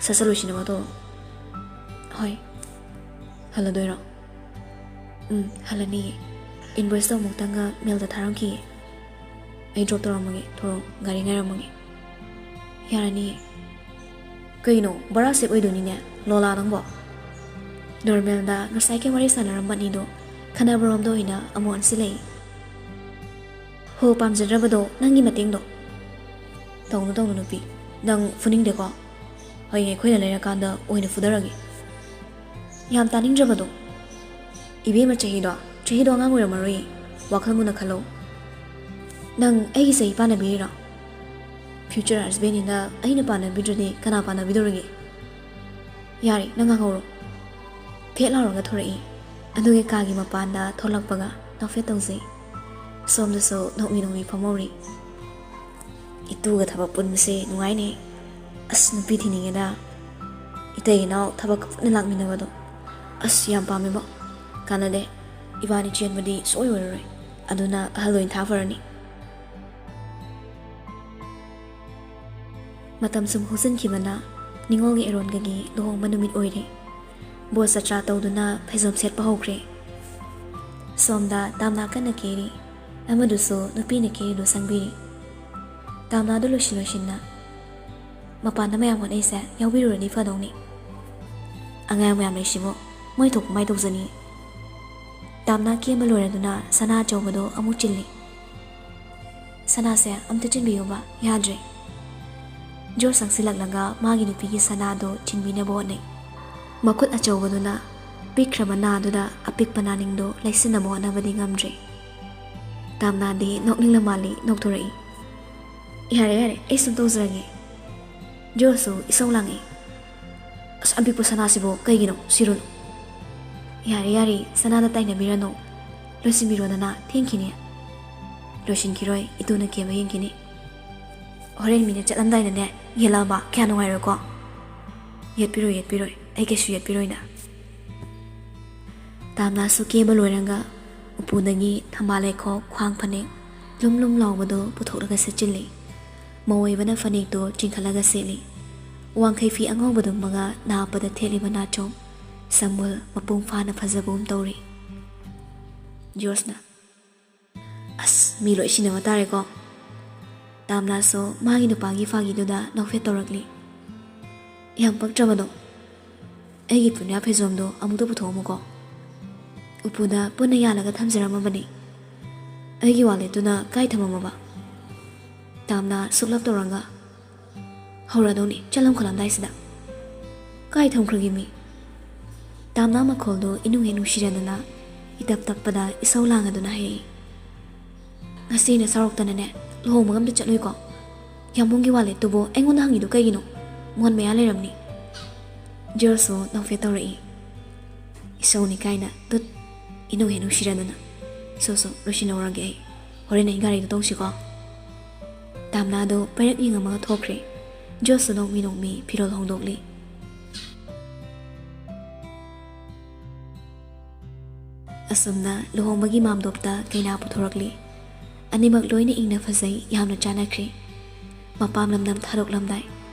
ꯁꯠ ꯁꯠ ꯂꯣꯏꯁꯤꯟꯅꯕ ꯇꯧꯔꯣ꯫ ꯍꯣꯏ꯫ ꯍꯜꯂꯗꯣꯏꯔꯣ? ꯎꯝ, ꯍꯜꯂꯅꯤꯌꯦ꯫ Invoiceꯇꯣ ꯑꯃꯨꯛꯇꯪꯒ mailꯗ ꯊꯥꯔꯝꯈꯤꯒꯦ꯫ ꯑꯩ drop ꯇꯧꯔꯝꯃꯒꯦ, ꯊꯣꯔꯛꯑꯣ, ꯒꯥꯔꯤ ꯉꯥꯏꯔꯝꯃꯒꯦ꯫ ꯌꯥꯔꯅꯤꯌꯦ꯫ ꯀꯩꯅꯣ, ꯚꯔꯥ save ꯑꯣꯏꯗꯣꯏꯅꯤꯅꯦ, ꯂꯣꯂꯥ ꯅꯪꯕꯣ꯫ Normalꯗ ꯉꯁꯥꯏꯒꯤ ꯋꯥꯔꯤ ꯁꯥꯟꯅꯔꯝꯕ ꯑꯅꯤꯗꯣ ꯈꯠꯅꯕꯔꯣꯝꯗ ꯑꯣꯏꯅ ꯑꯃꯨꯛ ꯑꯣꯟꯁꯤꯜꯂꯛꯏ꯫ ꯍꯣ, ꯄꯥꯝꯖꯗ꯭ꯔꯕꯗꯣ ꯅꯪꯒꯤ ꯃꯇꯦꯡꯗꯣ꯫ ꯇꯧꯅꯨ, ꯇꯧꯅꯨ ꯅꯨꯄꯤ, ꯅꯪ ꯐꯨꯅꯤꯡꯗꯦꯀꯣ? ꯍꯌꯦꯡ ꯑꯩꯈꯣꯏꯅ ꯂꯩꯔꯀꯥꯟꯗ ꯑꯣꯏꯅ ꯐꯨꯗꯔꯒꯦ꯫ ꯌꯥꯝ ꯇꯥꯅꯤꯡꯗ꯭ꯔꯕꯗꯣ꯫ ꯏꯕꯦꯝꯃ, ꯆꯍꯤꯗꯣ, ꯆꯍꯤꯗꯣ ꯑꯉꯥꯡ ꯑꯣꯏꯔꯝꯃꯔꯣꯏꯌꯦ꯫ ꯋꯥꯈꯜ ꯃꯨꯟꯅ ꯈꯜꯂꯣ꯫ ꯅꯪ ꯑꯩꯒꯤ ꯆꯍꯤ ꯄꯥꯟꯅꯕꯤꯔꯤꯔꯣ? Future husbandꯅꯤꯅ ꯑꯩꯅ ꯄꯥꯟꯅꯕꯤꯗ꯭ꯔꯗꯤ ꯀꯅꯥ ꯄꯥꯟꯅꯕꯤꯗꯧꯔꯤꯒꯦ? ꯌꯥꯔꯦ, ꯅꯪ ꯉꯥꯡꯍꯧꯔꯣ꯫ ꯐꯦꯠ ꯂꯥꯎꯔꯒ ꯊꯣꯔꯛꯏ꯫ ꯑꯗꯨꯒꯤ ꯀꯥꯒꯤ ꯃꯄꯥꯟꯗ ꯊꯣꯛꯂꯛꯄꯒ ꯅꯣꯛꯐꯦꯠ ꯇꯧꯖꯩ꯫ ꯁꯣꯝꯗꯁꯨ ꯅꯣꯛꯃꯤ ꯅꯣꯛꯃꯤ ꯐꯝꯍꯧꯔꯤ꯫ ꯏꯇꯨꯒ ꯊꯕꯛ ꯄꯨꯟꯕꯁꯦ ꯅꯨꯡꯉꯥꯏꯅꯦ꯫ ꯑꯁ, ꯅꯨꯄꯤ ꯊꯤꯅꯤꯡꯉꯦꯗ꯫ ꯏꯇꯩ ꯏꯅꯥꯎ ꯊꯕꯛ ꯄꯨꯟꯅ ꯂꯥꯛꯃꯤꯟꯅꯕꯗꯣ꯫ ꯑꯁ, ꯌꯥꯝ ꯄꯥꯝꯃꯦꯕꯣ꯫ ꯀꯥꯟꯅꯗꯦ꯫ ꯏꯕꯥꯅꯤ ꯆꯦꯟꯕꯗꯤ ꯁꯨꯡꯑꯣꯏ ꯑꯣꯏꯔꯔꯣꯏ꯫ ꯑꯗꯨꯅ ꯑꯍꯜ ꯑꯣꯏꯅ ꯊꯥ ꯐꯔꯅꯤ꯫ ꯃꯇꯝ ꯁꯨꯝ ꯍꯧꯖꯤꯟꯈꯤꯕꯅ ꯅꯤꯉꯣꯜꯒꯤ ꯑꯦꯔꯣꯟꯒꯒꯤ ꯂꯨꯍꯣꯡꯕ ꯅꯨꯃꯤꯠ ꯑꯣꯏꯔꯦ꯫ ꯕꯣꯔ ꯆꯠꯇ꯭ꯔꯥ ꯇꯧꯗꯨꯅ ꯐꯩꯖꯣꯝ ꯁꯦꯠꯄ ꯍꯧꯈ꯭ꯔꯦ꯫ ꯁꯣꯝꯗ ꯇꯥꯝꯅꯥ ꯀꯟꯅ ꯀꯦꯔꯤ꯫ ꯑꯃꯗꯨꯁꯨ ꯅꯨꯄꯤꯅ ꯀꯦꯔꯤꯗꯨ ꯁꯪꯕꯤꯔꯤ꯫ ꯇꯥꯝꯅꯥꯗꯨ ꯂꯣꯏꯁꯤꯟ ꯂꯣꯏꯁꯤꯟꯅ, "ꯃꯄꯥꯟꯗ ꯃꯌꯥꯝ ꯍꯣꯠꯅꯩꯁꯦ ꯌꯥꯎꯕꯤꯔꯨꯔꯗꯤ ꯐꯗꯧꯅꯤ꯫ ꯑꯉꯥꯡ ꯃꯌꯥꯝ ꯂꯩꯁꯤꯕꯨ ꯃꯣꯏ ꯊꯣꯛꯄ ꯃꯥꯏ ꯇꯧꯖꯅꯤ꯫" ꯇꯥꯝꯅꯥ ꯀꯦꯟꯕ ꯂꯣꯏꯔꯗꯨꯅ ꯁꯅꯥ ꯑꯆꯧꯕꯗꯨ ꯑꯃꯨꯛ ꯆꯤꯜꯂꯤ꯫ "ꯁꯅꯥꯁꯦ ꯑꯝꯇ ꯆꯤꯟꯕꯤꯌꯨꯕ, ꯌꯥꯗ꯭ꯔꯦ꯫" ꯖꯣꯔ ꯆꯪꯁꯤꯜꯂꯛꯂꯒ ꯃꯥꯒꯤ ꯅꯨꯄꯤꯒꯤ ꯁꯅꯥꯗꯨ ꯆꯤꯟꯕꯤꯅꯕ ꯍꯣꯠꯅꯩ꯫ ꯃꯈꯨꯠ ꯑꯆꯧꯕꯗꯨꯅ ꯄꯤꯛꯈ꯭ꯔꯕ ꯅꯥꯗꯨꯗ ꯑꯄꯤꯛꯄ ꯅꯥꯅꯤꯡꯗꯨ ꯂꯩꯁꯤꯟꯅꯕ ꯍꯣꯠꯅꯕꯗꯤ ꯉꯝꯗ꯭ꯔꯦ꯫ ꯇꯥꯝꯅꯥꯗꯤ ꯅꯣꯛꯅꯤꯡꯂ ꯃꯥꯜꯂꯤ ꯅꯣꯛꯊꯣꯔꯛꯏ꯫ "ꯌꯥꯔꯦ, ꯌꯥꯔꯦ, ꯑꯩ ꯁꯨꯝ ꯇꯧꯖꯔꯒꯦ꯫" ꯖꯣꯁꯁꯨ ꯏꯁꯧ ꯂꯥꯡꯉꯛꯏ꯫ "ꯑꯁ, ꯑꯄꯤꯛꯄ ꯁꯅꯥꯁꯤꯕꯨ ꯀꯩꯒꯤꯅꯣ? ꯁꯤꯔꯨꯅꯨ꯫" "ꯌꯥꯔꯦ, ꯌꯥꯔꯦ, ꯁꯅꯥꯗ ꯇꯥꯏꯅꯕꯤꯔꯅꯨ꯫ ꯂꯣꯏꯁꯤꯟꯕꯤꯔꯣꯗꯅ, ꯊꯦꯡꯈꯤꯅꯤ꯫" "ꯂꯣꯏꯁꯤꯟꯈꯤꯔꯣꯏ, ꯏꯇꯨꯅ ꯀꯦꯕ ꯌꯦꯡꯈꯤꯅꯤ꯫" "ꯍꯣꯔꯦꯟ ꯃꯤꯅ ꯆꯠꯂꯝꯗꯥꯏꯗꯅꯦ, ꯌꯦꯜꯂꯛꯑꯕ ꯀꯌꯥ ꯅꯨꯡꯉꯥꯏꯔꯣꯏꯀꯣ꯫" "ꯌꯦꯠꯄꯤꯔꯣꯏ, ꯌꯦꯠꯄꯤꯔꯣꯏ, ꯑꯩ ꯀꯩꯁꯨ ꯌꯦꯠꯄꯤꯔꯣꯏꯗ꯫" ꯇꯥꯝꯅꯥꯁꯨ ꯀꯦꯕ ꯂꯣꯏꯔꯒ ꯎꯄꯨꯗꯒꯤ ꯊꯝꯕꯥꯜ ꯂꯩꯈꯣꯛ, ꯈ꯭ꯋꯥꯡ ꯐꯅꯦꯛ, ꯂꯨꯝ ꯂꯨꯝ ꯂꯥꯎꯕꯗꯨ ꯄꯨꯊꯣꯛꯂꯒ ꯁꯦꯠꯆꯤꯜꯂꯤ꯫ ꯃꯧ ꯑꯣꯏꯕꯅ ꯐꯅꯦꯛꯇꯨ ꯆꯤꯡꯈꯠꯂꯒ ꯁꯦꯠꯂꯤ꯫ ꯋꯥꯡꯈꯩ ꯐꯤ ꯑꯉꯧꯕꯗꯨꯃꯒ ꯅꯥꯞꯄꯗ ꯊꯦꯠꯂꯤꯕ ꯅꯥꯆꯣꯝ, ꯁꯝꯕꯨꯜ ꯃꯄꯨꯡ ꯐꯥꯅ ꯐꯖꯕꯒꯨꯝ ꯇꯧꯔꯤ꯫ ꯖꯣꯁꯅ, "ꯑꯁ, ꯃꯤ ꯂꯣꯏ ꯁꯤꯟꯅꯕ ꯇꯥꯔꯦꯀꯣ꯫" ꯇꯥꯝꯅꯥꯁꯨ ꯃꯥꯒꯤ ꯅꯨꯄꯥꯒꯤ ꯐꯥꯒꯤꯗꯨꯗ ꯅꯣꯛꯐꯦꯠ ꯇꯧꯔꯛꯂꯤ꯫ "ꯌꯥꯝ ꯄꯛꯇ꯭ꯔꯕꯗꯣ꯫ ꯑꯩꯒꯤ ꯄꯨꯅ꯭ꯌꯥ ꯐꯩꯖꯣꯝꯗꯣ ꯑꯃꯨꯛꯇ ꯄꯨꯊꯣꯛꯑꯝꯃꯨꯀꯣ꯫ ꯎꯄꯨꯗ ꯄꯨꯟꯅ ꯌꯥꯜꯂꯒ ꯊꯝꯖꯔꯝꯃꯕꯅꯤ꯫ ꯑꯩꯒꯤ ꯋꯥꯂꯦꯠꯇꯨꯅ ꯀꯥꯏ ꯊꯝꯃꯝꯃꯕ?" ꯇꯥꯝꯅꯥ ꯁꯨꯛꯂꯞ ꯇꯧꯔꯒ, "ꯍꯧꯔꯗꯧꯅꯤ, ꯆꯠꯂꯝ ꯈꯣꯠꯂꯝꯗꯥꯏꯁꯤꯗ꯫ ꯀꯥꯏ ꯊꯝꯈ꯭ꯔꯒꯦ ꯃꯤ?" ꯇꯥꯝꯅꯥ ꯃꯈꯣꯜꯗꯨ ꯏꯅꯨꯡ ꯍꯦꯛ ꯅꯨꯡꯁꯤꯔꯗꯅ ꯏꯇꯞ ꯇꯞꯄꯗ ꯏꯁꯧ ꯂꯥꯡꯉꯗꯨꯅ ꯍꯥꯏꯔꯛꯏ꯫ "ꯉꯁꯤ ꯑꯩꯅ ꯁꯥꯎꯔꯛꯇꯅꯅꯦ, ꯂꯨꯍꯣꯡꯕꯒ ꯑꯝꯇ ꯆꯠꯂꯣꯏꯀꯣ꯫ ꯌꯥꯝꯕꯨꯡꯒꯤ ꯋꯥꯂꯦꯠꯇꯨꯕꯨ ꯑꯩꯉꯣꯟꯗ ꯍꯪꯉꯤꯗꯨ ꯀꯩꯒꯤꯅꯣ? ꯃꯣꯟ ꯃꯌꯥ ꯂꯩꯔꯝꯅꯤ꯫" ꯖꯣꯁꯁꯨ ꯅꯣꯛꯐꯦꯠ ꯇꯧꯔꯛꯏ꯫ "ꯏꯁꯧꯅꯤ ꯀꯥꯏꯅ, ꯇꯨꯠ, ꯏꯅꯨꯡ ꯍꯦꯛ ꯅꯨꯡꯁꯤꯔꯗꯅ꯫ ꯁꯣ, ꯁꯣ, ꯂꯣꯏꯁꯤꯟꯍꯧꯔꯒꯦ ꯑꯩ꯫ ꯍꯣꯔꯦꯟ ꯑꯩ ꯒꯥꯔꯤꯗꯨ ꯇꯣꯡꯁꯤꯀꯣ꯫" ꯇꯥꯝꯅꯥꯗꯨ ꯄꯩꯔꯛ ꯌꯦꯡꯉꯝꯃꯒ ꯊꯣꯛꯈ꯭ꯔꯦ꯫ ꯖꯣꯁꯁꯨ ꯅꯣꯛꯃꯤ ꯅꯣꯛꯃꯤ ꯐꯤꯔꯣꯜ ꯍꯣꯡꯗꯣꯛꯂꯤ꯫ ꯑꯁꯨꯝꯅ ꯂꯨꯍꯣꯡꯕꯒꯤ ꯃꯥꯝꯗꯣꯞꯇ ꯀꯩꯅꯥ ꯄꯨꯊꯣꯔꯛꯂꯤ꯫ ꯑꯅꯤꯃꯛ ꯂꯣꯏꯅ ꯏꯪꯅ ꯐꯖꯩ, ꯌꯥꯝꯅ ꯆꯥꯟꯅꯈ꯭ꯔꯦ꯫ ꯃꯄꯥꯝ ꯂꯝꯗꯝ ꯊꯥꯗꯣꯛꯂꯝꯗꯥꯏ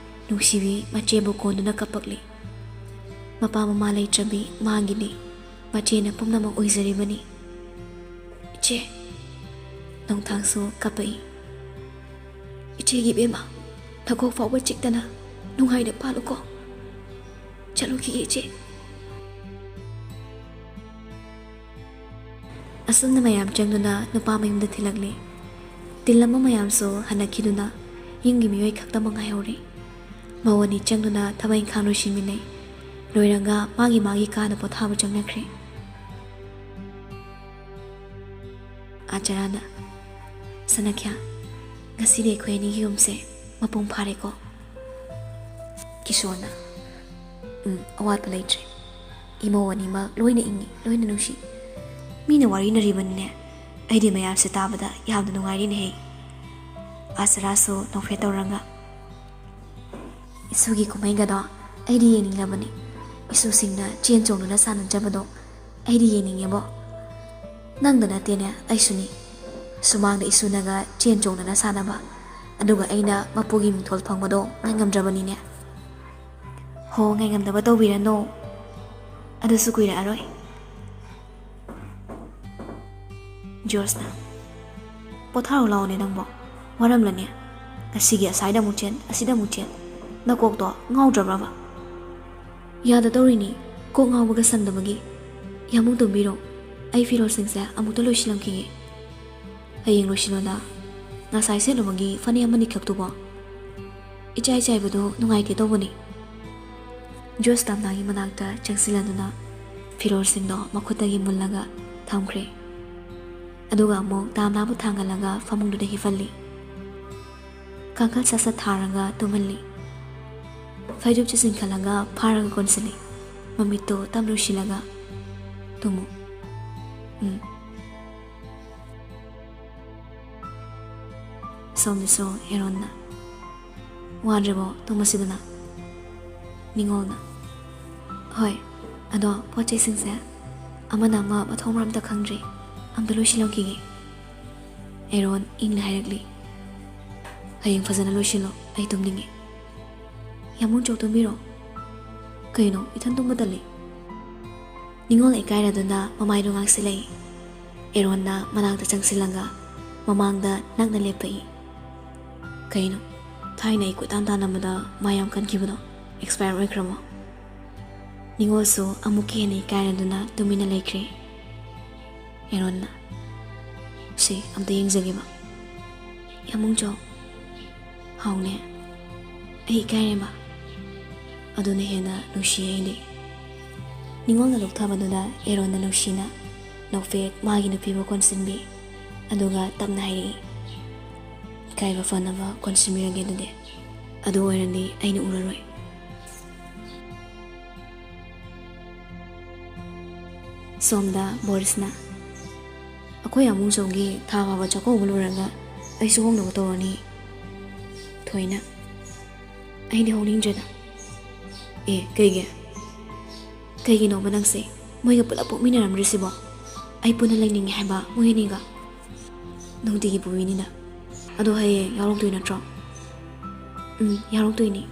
ꯅꯨꯡꯁꯤꯕꯤ ꯃꯆꯦꯕꯨ ꯀꯣꯟꯗꯨꯅ ꯀꯞꯄꯛꯂꯤ꯫ ꯃꯄꯥ ꯃꯃꯥ ꯂꯩꯇ꯭ꯔꯕꯤ ꯃꯥꯒꯤꯅꯤ꯫ ꯃꯆꯦꯅ ꯄꯨꯝꯅꯃꯛ ꯑꯣꯏꯖꯔꯤꯕꯅꯤ꯫ "ꯏꯆꯦ!" ꯅꯣꯡꯊꯥꯡꯁꯨ ꯀꯞꯄꯛꯏ꯫ "ꯏꯆꯦꯒꯤ ꯏꯕꯦꯝꯃ, ꯅꯀꯣꯛ ꯐꯥꯎꯕ ꯆꯤꯛꯇꯅ ꯅꯨꯡꯉꯥꯏꯅ ꯄꯥꯜꯂꯨꯀꯣ꯫ ꯆꯠꯂꯨꯈꯤꯒꯦ ꯏꯆꯦ꯫" ꯑꯁꯨꯝꯅ ꯃꯌꯥꯝ ꯆꯪꯗꯨꯅ ꯅꯨꯄꯥ ꯃꯌꯨꯝꯗ ꯊꯤꯜꯂꯛꯂꯦ꯫ ꯇꯤꯜꯂꯝꯕ ꯃꯌꯥꯝꯁꯨ ꯍꯜꯂꯛꯈꯤꯗꯨꯅ ꯌꯨꯝꯒꯤ ꯃꯤꯑꯣꯏ ꯈꯛꯇꯃꯛ ꯉꯥꯏꯍꯧꯔꯦ꯫ ꯃꯧ ꯑꯅꯤ ꯆꯪꯗꯨꯅ ꯊꯕꯛ ꯏꯪꯈꯥꯡ ꯂꯣꯏꯁꯤꯟꯃꯤꯟꯅꯩ꯫ ꯂꯣꯏꯔꯒ ꯃꯥꯒꯤ ꯃꯥꯒꯤ ꯀꯥꯗ ꯄꯣꯊꯥꯕ ꯆꯪꯅꯈ꯭ꯔꯦ꯫ ꯑꯥꯆꯥꯔꯥꯅ, "ꯁꯅꯥꯈ꯭ꯌꯥ, ꯉꯁꯤꯗꯤ ꯑꯩꯈꯣꯏ ꯑꯅꯤꯒꯤ ꯌꯨꯝꯁꯦ ꯃꯄꯨꯡ ꯐꯥꯔꯦꯀꯣ꯫ ꯀꯤꯁꯣꯔꯅ, "ꯎꯝ, ꯑꯋꯥꯠꯄ ꯂꯩꯇ꯭ꯔꯦ꯫ ꯏꯃꯧ ꯑꯅꯤꯃꯛ ꯂꯣꯏꯅ ꯏꯪꯉꯤ, ꯂꯣꯏꯅ ꯅꯨꯡꯁꯤ꯫ ꯃꯤꯅ ꯋꯥꯔꯤꯅꯔꯤꯕꯅꯤꯅꯦ꯫ ꯑꯩꯗꯤ ꯃꯌꯥꯝꯁꯦ ꯇꯥꯕꯗ ꯌꯥꯝꯅ ꯅꯨꯡꯉꯥꯏꯔꯤꯅꯦꯍꯦ꯫" ꯑꯥꯁꯔꯥꯁꯨ ꯅꯣꯛꯐꯦꯠ ꯇꯧꯔꯒ, "ꯏꯁꯨꯒꯤ ꯀꯨꯝꯍꯩꯒꯗꯣ ꯑꯩꯗꯤ ꯌꯦꯡꯅꯤꯡꯂꯕꯅꯤ꯫ ꯏꯁꯨꯁꯤꯡꯅ ꯆꯦꯟ ꯆꯣꯡꯗꯨꯅ ꯁꯥꯟꯅꯖꯕꯗꯣ ꯑꯩꯗꯤ ꯌꯦꯡꯅꯤꯡꯉꯦꯕꯣ꯫ ꯅꯪꯗ ꯅꯠꯇꯦꯅꯦ, ꯑꯩꯁꯨꯅꯤ꯫ ꯁꯨꯃꯥꯡꯗ ꯏꯁꯨꯅꯒ ꯆꯦꯟ ꯆꯣꯡꯗꯅ ꯁꯥꯟꯅꯕ, ꯑꯗꯨꯒ ꯑꯩꯅ ꯃꯄꯨꯒꯤ ꯃꯤꯡꯊꯣꯜ ꯐꯪꯕꯗꯣ ꯉꯥꯏꯉꯝꯗ꯭ꯔꯕꯅꯤꯅꯦ꯫" "ꯍꯣ, ꯉꯥꯏꯉꯝꯗꯕ ꯇꯧꯕꯤꯔꯅꯣ꯫ ꯑꯗꯨꯁꯨ ꯀꯨꯏꯔꯛꯑꯔꯣꯏ꯫" ꯖꯣꯔꯖꯅ, "ꯄꯣꯊꯥꯔꯣ ꯂꯥꯛꯑꯣꯅꯦ ꯅꯪꯕꯣ꯫ ꯋꯥꯔꯝꯂꯅꯤ꯫ ꯉꯁꯤꯒꯤ ꯑꯁꯥꯏꯗ ꯑꯃꯨꯛ ꯆꯦꯟ, ꯑꯁꯤꯗ ꯑꯃꯨꯛ ꯆꯦꯟ꯫ ꯅꯀꯣꯛꯇꯣ ꯉꯥꯎꯗ꯭ꯔꯕ꯭ꯔꯕ?" "ꯌꯥꯗ ꯇꯧꯔꯤꯅꯤ, ꯀꯣꯛ ꯉꯥꯎꯕꯒ ꯁꯪꯗꯕꯒꯤ꯫ ꯌꯥꯝꯕꯨꯡ ꯇꯨꯝꯕꯤꯔꯣ, ꯑꯩ ꯐꯤꯔꯣꯜꯁꯤꯡꯁꯦ ꯑꯃꯨꯛꯇ ꯂꯣꯏꯁꯤꯜꯂꯝꯈꯤꯒꯦ꯫" "ꯍꯌꯦꯡ ꯂꯣꯏꯁꯤꯜꯂꯣꯗ꯫ ꯉꯁꯥꯏ ꯁꯦꯠꯂꯨꯕꯒꯤ ꯐꯅꯦꯛ ꯑꯃꯅꯤ ꯈꯛꯇꯨꯕꯣ?" "ꯏꯆꯥꯏ ꯆꯥꯏꯕꯗꯣ ꯅꯨꯡꯉꯥꯏꯇꯦ ꯇꯧꯕꯅꯤ꯫" ꯖꯣꯁ ꯇꯝꯅꯥꯒꯤ ꯃꯅꯥꯛꯇ ꯆꯪꯁꯤꯜꯂꯗꯨꯅ ꯐꯤꯔꯣꯜꯁꯤꯡꯗꯣ ꯃꯈꯨꯠꯇꯒꯤ ꯃꯨꯜꯂꯒ ꯊꯝꯈ꯭ꯔꯦ꯫ ꯑꯗꯨꯒ ꯑꯃꯨꯛ ꯇꯥꯝꯅꯥꯕꯨ ꯊꯥꯡꯒꯠꯂꯒ ꯐꯃꯨꯡꯗꯨꯗ ꯍꯤꯞꯍꯜꯂꯤ꯫ ꯀꯥꯡꯈꯜ ꯁꯠ ꯁꯠ ꯊꯥꯔꯒ ꯇꯨꯝꯍꯜꯂꯤ꯫ ꯐꯩꯖꯨꯞꯁꯤ ꯆꯤꯡꯈꯠꯂꯒ ꯐꯥꯔꯒ ꯀꯣꯟꯁꯤꯜꯂꯤ꯫ ꯃꯃꯤꯠꯇꯨ ꯇꯞꯅ ꯎꯏꯁꯤꯜꯂꯒ, "ꯇꯨꯝꯃꯨ꯫" "ꯎꯝ꯫" ꯁꯣꯝꯗꯁꯨ ꯑꯦꯔꯣꯟꯅ, "ꯋꯥꯗ꯭ꯔꯤꯕꯣ? ꯇꯨꯝꯃꯁꯤꯗꯅ꯫" ꯅꯤꯉꯣꯜꯅ, "ꯍꯣꯏ, ꯑꯗꯣ ꯄꯣꯠ ꯆꯩꯁꯤꯡꯁꯦ ꯑꯃꯅ ꯑꯃ ꯃꯊꯣꯡ ꯃꯔꯝ ꯑꯝꯇ ꯈꯪꯗ꯭ꯔꯤ, ꯑꯝꯇ ꯂꯣꯏꯁꯤꯜꯂꯝꯈꯤꯒꯦ꯫" ꯑꯦꯔꯣꯟ ꯏꯪꯅ ꯍꯥꯏꯔꯛꯂꯤ, "ꯍꯌꯦꯡ ꯐꯖꯅ ꯂꯣꯏꯁꯤꯜꯂꯣ, ꯑꯩ ꯇꯨꯝꯅꯤꯡꯉꯦ꯫" "ꯌꯥꯝꯕꯨꯡ ꯆꯧ ꯇꯨꯝꯕꯤꯔꯣ꯫" "ꯀꯩꯅꯣ, ꯏꯊꯟ ꯇꯨꯝꯕ ꯇꯜꯂꯤ꯫" ꯅꯤꯉꯣꯜ ꯏꯀꯥꯏꯔꯗꯨꯅ ꯃꯃꯥꯏꯗꯣ ꯉꯥꯡꯁꯤꯜꯂꯛꯏ꯫ ꯑꯦꯔꯣꯟꯅ ꯃꯅꯥꯛꯇ ꯆꯪꯁꯤꯜꯂꯒ ꯃꯃꯥꯡꯗ ꯅꯛꯅ ꯂꯦꯞꯄꯛꯏ꯫ "ꯀꯩꯅꯣ, ꯊꯥꯏꯅ ꯑꯩ ꯀꯣꯏꯇꯥꯟ ꯇꯥꯟꯅꯕꯗ ꯃꯥ ꯌꯥꯝ ꯀꯟꯈꯤꯕꯗꯣ ꯑꯦꯛꯁꯄꯥꯌꯔ ꯑꯣꯏꯈ꯭ꯔꯕꯣ?" ꯅꯤꯉꯣꯜꯁꯨ ꯑꯃꯨꯛꯀ ꯍꯦꯟꯅ ꯏꯀꯥꯏꯔꯗꯨꯅ ꯇꯨꯃꯤꯟꯅ ꯂꯩꯈ꯭ꯔꯦ꯫ ꯑꯦꯔꯣꯟꯅ, "ꯁꯦ, ꯑꯝꯇ ꯌꯦꯡꯖꯒꯦꯕ꯫" "ꯌꯥꯝꯕꯨꯡ ꯆꯧ꯫" "ꯍꯥꯎꯅꯦ꯫ ꯑꯩ ꯏꯀꯥꯏꯔꯦꯕ꯫ ꯑꯗꯨꯅ ꯍꯦꯟꯅ ꯅꯨꯡꯁꯤꯌꯦ ꯑꯩꯗꯤ꯫" ꯅꯤꯉꯣꯜꯅ ꯂꯨꯞꯊꯕꯗꯨꯗ ꯑꯦꯔꯣꯟꯅ ꯅꯨꯡꯁꯤꯅ ꯅꯣꯛꯐꯦꯠ ꯃꯥꯒꯤ ꯅꯨꯄꯤꯕꯨ ꯀꯣꯟꯁꯤꯟꯕꯤ꯫ ꯑꯗꯨꯒ ꯇꯞꯅ ꯍꯥꯏꯔꯛꯏ, ꯌꯥꯏꯐ ꯐꯅꯕ ꯀꯣꯟꯁꯤꯟꯕꯤꯔꯒꯦ꯫ ꯑꯗꯨꯗꯤ ꯑꯗꯨ ꯑꯣꯏꯔꯗꯤ ꯑꯩꯅ ꯎꯔꯔꯣꯏ꯫ ꯁꯣꯝꯗ ꯕꯣꯔꯤꯁꯅ, ꯑꯩꯈꯣꯏ ꯑꯃꯨꯛ ꯁꯣꯝꯒꯤ ꯊꯥ ꯐꯥꯕ ꯆꯥꯛꯀꯧꯕ ꯂꯣꯏꯔꯒ ꯑꯩꯁꯨ ꯍꯣꯡꯅꯕ ꯇꯧꯔꯅꯤ꯫ ꯊꯣꯏꯅ, ꯑꯩꯗꯤ ꯍꯣꯡꯅꯤꯡꯗ꯭ꯔꯦꯗ꯫ ꯑꯦ, ꯀꯩꯒꯤ? ꯀꯩꯒꯤꯅꯣꯕ ꯅꯪꯁꯦ ꯃꯣꯏꯒ ꯄꯨꯂꯞ ꯄꯣꯛꯃꯤꯟꯅꯔꯝꯗ꯭ꯔꯤꯁꯤꯕꯣ? ꯑꯩ ꯄꯨꯟꯅ ꯂꯩꯅꯤꯡꯉꯦ ꯍꯥꯏꯕ ꯃꯣꯏ ꯑꯅꯤꯒ꯫ ꯅꯨꯡꯇꯤꯒꯤ ꯄꯨꯕꯤꯅꯤꯅ꯫ ꯑꯗꯣ ꯍꯌꯦꯡ ꯌꯥꯎꯔꯛꯇꯣꯏ ꯅꯠꯇ꯭ꯔꯣ? ꯎꯝ, ꯌꯥꯎꯔꯛꯇꯣꯏꯅꯤ꯫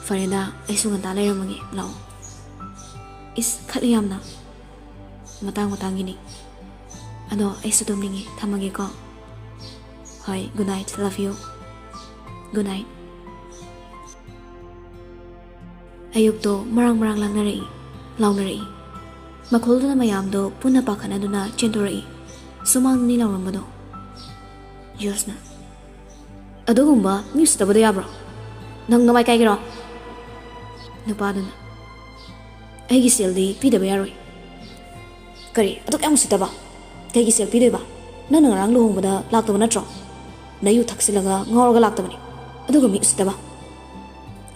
ꯐꯔꯦꯗ, ꯑꯩꯁꯨ ꯉꯟꯇꯥ ꯂꯩꯔꯝꯃꯒꯦ, ꯂꯥꯛꯑꯣ꯫ ꯏꯁ, ꯈꯠꯂꯤ ꯌꯥꯝꯅ꯫ ꯃꯇꯥꯡ ꯃꯇꯥꯡꯒꯤꯅꯤ꯫ ꯑꯗꯣ ꯑꯩꯁꯨ ꯇꯨꯝꯅꯤꯡꯉꯦ, ꯊꯝꯃꯒꯦꯀꯣ꯫ ꯍꯣꯏ, good night, love you꯫ Good night꯫ ꯑꯌꯨꯛꯇꯣ ꯃꯔꯥꯡ ꯃꯔꯥꯡ ꯂꯥꯡꯅꯔꯛꯏ, ꯂꯥꯎꯅꯔꯛꯏ꯫ ꯃꯈꯣꯜꯗꯨꯅ ꯃꯌꯥꯝꯗꯣ ꯄꯨꯟꯅ ꯄꯥꯈꯠꯅꯗꯨꯅ ꯆꯦꯟꯊꯣꯔꯛꯏ꯫ ꯁꯨꯃꯥꯡꯗꯅꯤ ꯂꯥꯎꯔꯝꯕꯗꯣ꯫ ꯖꯣꯁꯅ, "ꯑꯗꯨꯒꯨꯝꯕ ꯃꯤ ꯎꯁꯤꯠꯇꯕꯗꯣ ꯌꯥꯕ꯭ꯔꯣ? ꯅꯪ ꯅꯃꯥꯏ ꯀꯥꯏꯒꯦꯔꯣ?" ꯅꯨꯄꯥꯗꯨꯅ, "ꯑꯩꯒꯤ ꯁꯦꯜꯗꯤ ꯄꯤꯗꯕ ꯌꯥꯔꯣꯏ꯫" "ꯀꯔꯤ? ꯑꯗꯨꯛ ꯌꯥꯝ ꯎꯁꯤꯠꯇꯕ? ꯀꯩꯒꯤ ꯁꯦꯜ ꯄꯤꯗꯣꯏꯕ? ꯅꯪꯅ ꯉꯔꯥꯡ ꯂꯨꯍꯣꯡꯕꯗ ꯂꯥꯛꯇꯕ ꯅꯠꯇ꯭ꯔꯣ? ꯅꯌꯨ ꯊꯛꯆꯤꯜꯂꯒ ꯉꯥꯎꯔꯒ ꯂꯥꯛꯇꯕꯅꯤ꯫ ꯑꯗꯨꯒ ꯃꯤ ꯎꯁꯤꯠꯇꯕ?"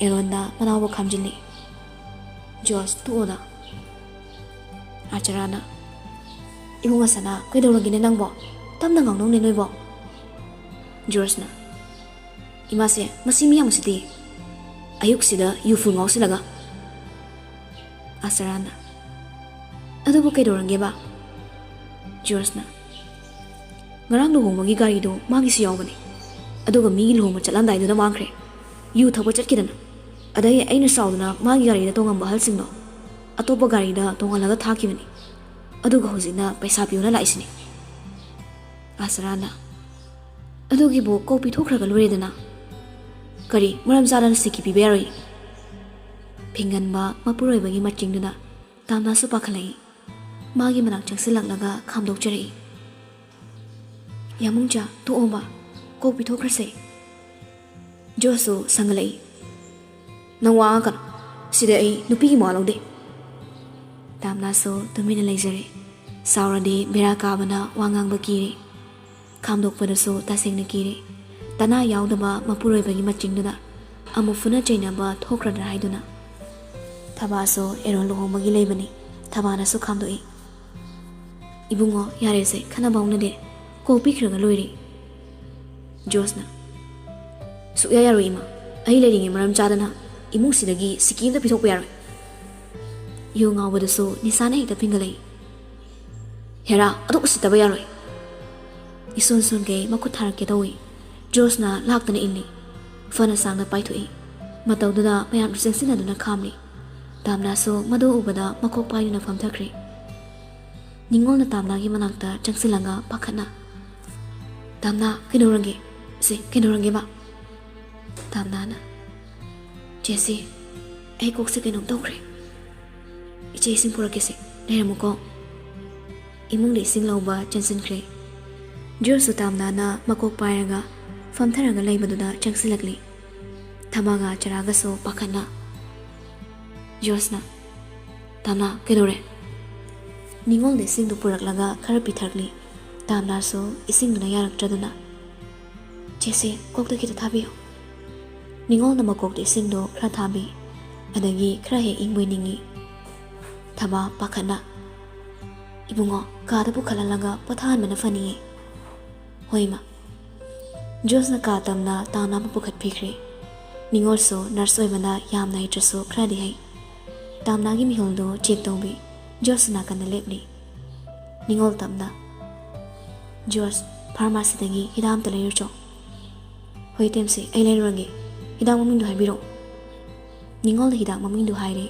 ꯑꯦꯔꯣꯟꯗ ꯃꯅꯥꯎꯕ ꯈꯥꯝꯖꯤꯜꯂꯤ꯫ "ꯖꯣꯔꯖ, ꯇꯣꯛꯑꯣꯗ꯫" ꯑꯥꯆꯔꯥꯅ, "ꯏꯕꯨꯡ ꯑꯁꯅꯥ, ꯀꯩꯗꯧꯔꯒꯦꯅꯦ ꯅꯪꯕꯣ? ꯇꯞꯅ ꯉꯥꯡꯅꯧꯅꯦ ꯅꯣꯏꯕꯣ꯫" ꯖꯣꯔꯖꯅ, "ꯏꯃꯥꯁꯦ, ꯃꯁꯤ ꯃꯤ ꯌꯥꯝ ꯎꯁꯤꯠꯇꯦ꯫ ꯑꯌꯨꯛꯁꯤꯗ ꯌꯨ ꯐꯨꯜ ꯉꯥꯎꯁꯤꯜꯂꯒ꯫" ꯑꯥꯆꯔꯥꯅ, "ꯑꯗꯨꯕꯨ ꯀꯩꯗꯧꯔꯒꯦꯕ?" ꯖꯣꯔꯖꯅ, "ꯉꯔꯥꯡ ꯂꯨꯍꯣꯡꯕꯒꯤ ꯒꯥꯔꯤꯗꯣ ꯃꯥꯒꯤꯁꯨ ꯌꯥꯎꯕꯅꯦ꯫ ꯑꯗꯨꯒ ꯃꯤꯒꯤ ꯂꯨꯍꯣꯡꯕ ꯆꯠꯂꯝꯗꯥꯏꯗꯨꯗ ꯃꯥꯡꯈ꯭ꯔꯦ꯫ ꯌꯨ ꯊꯛꯄ ꯆꯠꯈꯤꯗꯅ꯫ ꯑꯗꯩ ꯑꯩꯅ ꯁꯥꯎꯗꯅ ꯃꯥꯒꯤ ꯒꯥꯔꯤꯗ ꯇꯣꯡꯉꯝꯕ ꯑꯍꯜꯁꯤꯡꯗꯣ ꯑꯇꯣꯞꯄ ꯒꯥꯔꯤꯗ ꯇꯣꯡꯍꯜꯂꯒ ꯊꯥꯈꯤꯕꯅꯤ꯫ ꯑꯗꯨꯒ ꯍꯧꯖꯤꯛꯅ ꯄꯩꯁꯥ ꯄꯤꯌꯨꯅ ꯂꯥꯛꯏꯁꯤꯅꯤ꯫" ꯑꯥꯆꯔꯥꯅ, "ꯑꯗꯨꯒꯤꯕꯨ ꯀꯣꯛ ꯄꯤꯊꯣꯛꯈ꯭ꯔꯒ ꯂꯣꯏꯔꯦꯗꯅ꯫ ꯀꯔꯤ, ꯃꯔꯝ ꯆꯥꯗꯅ ꯁꯤꯀꯤ ꯄꯤꯕ ꯌꯥꯔꯣꯏ?" ꯐꯤꯡꯒꯟꯕ ꯃꯄꯨꯔꯣꯏꯕꯒꯤ ꯃꯆꯤꯡꯗꯨꯅ ꯇꯥꯝꯅꯥꯁꯨ ꯄꯥꯈꯠꯂꯛꯏ꯫ ꯃꯥꯒꯤ ꯃꯅꯥꯛ ꯆꯪꯁꯤꯜꯂꯛꯂꯒ ꯈꯥꯝꯗꯣꯛꯆꯔꯛꯏ꯫ "ꯌꯥꯃꯨꯡꯆꯥ, ꯇꯣꯛꯑꯣꯕ, ꯀꯣꯛ ꯄꯤꯊꯣꯛꯈ꯭ꯔꯁꯦ꯫" ꯖꯣꯁꯁꯨ ꯁꯪꯒꯠꯂꯛꯏ꯫ "ꯅꯪ ꯋꯥ ꯉꯥꯡꯉꯛꯀꯅꯨ꯫ ꯁꯤꯗ ꯑꯩ ꯅꯨꯄꯤꯒꯤ ꯃꯋꯥ ꯂꯧꯗꯦ꯫" ꯇꯥꯝꯅꯥꯁꯨ ꯇꯨꯃꯤꯟꯅ ꯂꯩꯖꯔꯦ꯫ ꯁꯥꯎꯔꯗꯤ ꯕꯦꯔꯥ ꯀꯥꯕꯅ ꯋꯥ ꯉꯥꯡꯕ ꯀꯤꯔꯦ꯫ ꯈꯥꯝꯗꯣꯛꯄꯗꯁꯨ ꯇꯁꯦꯡꯅ ꯀꯤꯔꯦ꯫ ꯇꯅꯥ ꯌꯥꯎꯗꯕ ꯃꯄꯨꯔꯣꯏꯕꯒꯤ ꯃꯆꯤꯡꯗꯨꯗ ꯑꯃꯨꯛ ꯐꯨꯅ ꯆꯩꯅꯕ ꯊꯣꯛꯈ꯭ꯔꯗ꯭ꯔꯥ ꯍꯥꯏꯗꯨꯅ꯫ ꯊꯕꯥꯁꯨ ꯑꯦꯔꯣꯟ ꯂꯨꯍꯣꯡꯕꯒꯤ ꯂꯩꯕꯅꯤ꯫ ꯊꯕꯥꯅꯁꯨ ꯈꯥꯝꯗꯣꯛꯏ꯫ "ꯏꯕꯨꯡꯉꯣ, ꯌꯥꯔꯦꯁꯦ, ꯈꯟꯅꯕ ꯍꯧꯅꯗꯦ꯫ ꯀꯣꯛ ꯄꯤꯈ꯭ꯔꯒ ꯂꯣꯏꯔꯦ꯫" ꯖꯣꯁꯅ, "ꯁꯨꯛꯌꯥ ꯌꯥꯔꯣꯏ ꯏꯃꯥ, ꯑꯩ ꯂꯩꯔꯤꯉꯩ ꯃꯔꯝ ꯆꯥꯗꯅ ꯏꯃꯨꯡꯁꯤꯗꯒꯤ ꯁꯤꯀꯤ ꯑꯝꯇ ꯄꯤꯊꯣꯛꯄ ꯌꯥꯔꯣꯏ꯫" ꯌꯨ ꯉꯥꯎꯕꯗꯨꯁꯨ ꯅꯤꯁꯥꯅ ꯍꯦꯛꯇ ꯐꯤꯡꯒꯠꯂꯛꯏ꯫ "ꯍꯦꯔꯥ, ꯑꯗꯨ ꯎꯁꯤꯠꯇꯕ ꯌꯥꯔꯣꯏ꯫" ꯏꯁꯣꯟ ꯁꯣꯟꯈꯩ ꯃꯈꯨꯠ ꯊꯥꯔꯛꯀꯦ ꯇꯧꯏ꯫ ꯖꯣꯁꯅ ꯂꯥꯛꯇꯅ ꯏꯜꯂꯤ꯫ ꯐꯅ ꯁꯥꯡꯅ ꯄꯥꯏꯊꯣꯛꯏ꯫ ꯃꯇꯧꯗꯨꯗ ꯃꯌꯥꯝꯁꯨ ꯆꯪꯁꯤꯟꯅꯗꯨꯅ ꯈꯥꯝꯂꯤ꯫ ꯇꯥꯝꯅꯥꯁꯨ ꯃꯗꯨ ꯎꯕꯗ ꯃꯀꯣꯛ ꯄꯥꯏꯗꯨꯅ ꯐꯝꯊꯈ꯭ꯔꯦ꯫ ꯅꯤꯉꯣꯜꯅ ꯇꯥꯝꯅꯥꯒꯤ ꯃꯅꯥꯛꯇ ꯆꯪꯁꯤꯜꯂꯒ ꯄꯥꯈꯠꯅ, "ꯇꯥꯝꯅꯥ, ꯀꯩꯗꯧꯔꯒꯦ? ꯁꯦ, ꯀꯩꯗꯧꯔꯒꯦꯕ?" ꯇꯥꯝꯅꯥꯅ, "ꯆꯦꯁꯤ, ꯑꯩ ꯀꯣꯛꯁꯦ ꯀꯩꯅꯣꯝ ꯇꯧꯈ꯭ꯔꯦ꯫ ꯏꯆꯦ, ꯏꯁꯤꯡ ꯄꯨꯔꯛꯀꯦꯁꯦ, ꯂꯩꯔꯝꯃꯨꯀꯣ꯫" ꯏꯃꯨꯡꯗ ꯏꯁꯤꯡ ꯂꯧꯕ ꯆꯪꯁꯤꯟꯈ꯭ꯔꯦ꯫ ꯖꯣꯁꯁꯨ ꯇꯥꯝꯅꯥꯅ ꯃꯀꯣꯛ ꯄꯥꯏꯔꯒ ꯐꯝꯊꯔꯒ ꯂꯩꯕꯗꯨꯗ ꯆꯪꯁꯤꯜꯂꯛꯂꯤ꯫ ꯊꯕꯥꯒ ꯆꯔꯥꯒꯁꯨ ꯄꯥꯈꯠꯅ꯫ ꯖꯣꯁꯅ, "ꯇꯥꯝꯅꯥ, ꯀꯩꯗꯧꯔꯦ?" ꯅꯤꯉꯣꯜꯗ ꯏꯁꯤꯡꯗꯨ ꯄꯨꯔꯛꯂꯒ ꯈꯔ ꯄꯤꯊꯛꯂꯤ꯫ ꯇꯥꯝꯅꯥꯁꯨ ꯏꯁꯤꯡꯗꯨꯅ ꯌꯥꯔꯛꯇ꯭ꯔꯗꯨꯅ, "ꯆꯦꯁꯦ, ꯀꯣꯛꯇ ꯈꯤꯇ ꯊꯥꯕꯤꯌꯨ꯫" ꯅꯤꯉꯣꯜꯅ ꯃꯀꯣꯛꯇ ꯏꯁꯤꯡꯗꯣ ꯈꯔ ꯊꯥꯕꯤ꯫ ꯑꯗꯒꯤ ꯈꯔ ꯍꯦꯛ ꯏꯪꯕꯣꯏ ꯅꯤꯡꯉꯤ꯫ ꯊꯕꯥ ꯄꯥꯈꯠꯅ, "ꯏꯕꯨꯡꯉꯣ, ꯀꯥꯗ ꯄꯨꯈꯠꯍꯜꯂꯒ ꯄꯣꯊꯥꯍꯟꯕꯅ ꯐꯅꯤꯌꯦ꯫" "ꯍꯣꯏ, ꯏꯃꯥ꯫" ꯖꯣꯁꯅ ꯀꯥ ꯇꯝꯅ ꯇꯥꯝꯅꯥꯕꯨ ꯄꯨꯈꯠꯄꯤꯈ꯭ꯔꯦ꯫ ꯅꯤꯉꯣꯜꯁꯨ ꯅꯔꯁ ꯑꯣꯏꯕꯅ ꯌꯥꯝꯅ ꯍꯩꯇ꯭ꯔꯁꯨ ꯈꯔꯗꯤ ꯍꯩ꯫ ꯇꯥꯝꯅꯥꯒꯤ ꯃꯤꯍꯨꯜꯗꯨ ꯆꯦꯛ ꯇꯧꯕꯤ꯫ ꯖꯣꯁ ꯅꯥꯀꯟꯗ ꯂꯦꯞꯂꯤ꯫ ꯅꯤꯉꯣꯜ ꯇꯞꯅ, "ꯖꯣꯁ, ꯐꯥꯔꯃꯥꯁꯤꯗꯒꯤ ꯍꯤꯗꯥꯛ ꯑꯝꯇ ꯂꯩꯔꯨꯆꯣ꯫" "ꯍꯣꯏ, ꯏꯇꯦꯝꯁꯦ, ꯑꯩ ꯂꯩꯔꯨꯔꯒꯦ꯫ ꯍꯤꯗꯥꯛ ꯃꯃꯤꯡꯗꯨ ꯍꯥꯏꯕꯤꯔꯛꯑꯣ꯫" ꯅꯤꯉꯣꯜꯗ ꯍꯤꯗꯥꯛ ꯃꯃꯤꯡꯗꯨ ꯍꯥꯏꯔꯦ꯫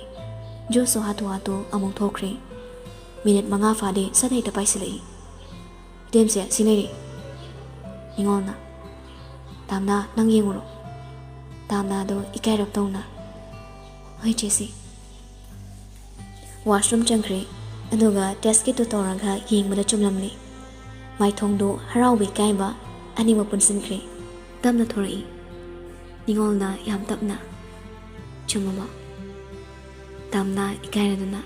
ꯖꯣꯁꯁꯨ ꯍꯥꯊꯨ ꯍꯥꯊꯨ ꯑꯃꯨꯛ ꯊꯣꯛꯈ꯭ꯔꯦ꯫ ꯃꯤꯅꯤꯠ ꯃꯉꯥ ꯐꯥꯗꯦ, ꯁꯠ ꯍꯦꯛꯇ ꯄꯥꯏꯁꯤꯜꯂꯛꯏ꯫ "ꯏꯇꯦꯝꯁꯦ, ꯁꯤ ꯂꯩꯔꯦ꯫" ꯅꯤꯉꯣꯜꯅ, "ꯇꯥꯝꯅꯥ, ꯅꯪ ꯌꯦꯡꯉꯨꯔꯣ꯫" ꯇꯥꯝꯅꯥꯗꯣ ꯏꯀꯥꯏꯔꯞ ꯇꯧꯅ, "ꯍꯣꯏ, ꯆꯦꯁꯤ꯫" ꯋꯥꯁꯔꯨꯝ ꯆꯪꯈ꯭ꯔꯦ꯫ ꯑꯗꯨꯒ ꯇꯦꯁ ꯀꯤꯠꯇꯨ ꯇꯧꯔꯒ ꯌꯦꯡꯕꯗ ꯆꯨꯝꯂꯝꯂꯦ꯫ ꯃꯥꯏꯊꯣꯡꯗꯨ ꯍꯔꯥꯎꯕ ꯏꯀꯥꯏꯕ ꯑꯅꯤꯃꯛ ꯄꯨꯟꯁꯤꯟꯈ꯭ꯔꯦ꯫ ꯇꯞꯅ ꯊꯣꯔꯛꯏ꯫ ꯅꯤꯉꯣꯜꯅ ꯌꯥꯝ ꯇꯞꯅ, "ꯆꯨꯝꯃꯕꯣ?" ꯇꯥꯝꯅꯥ ꯏꯀꯥꯏꯔꯗꯨꯅ,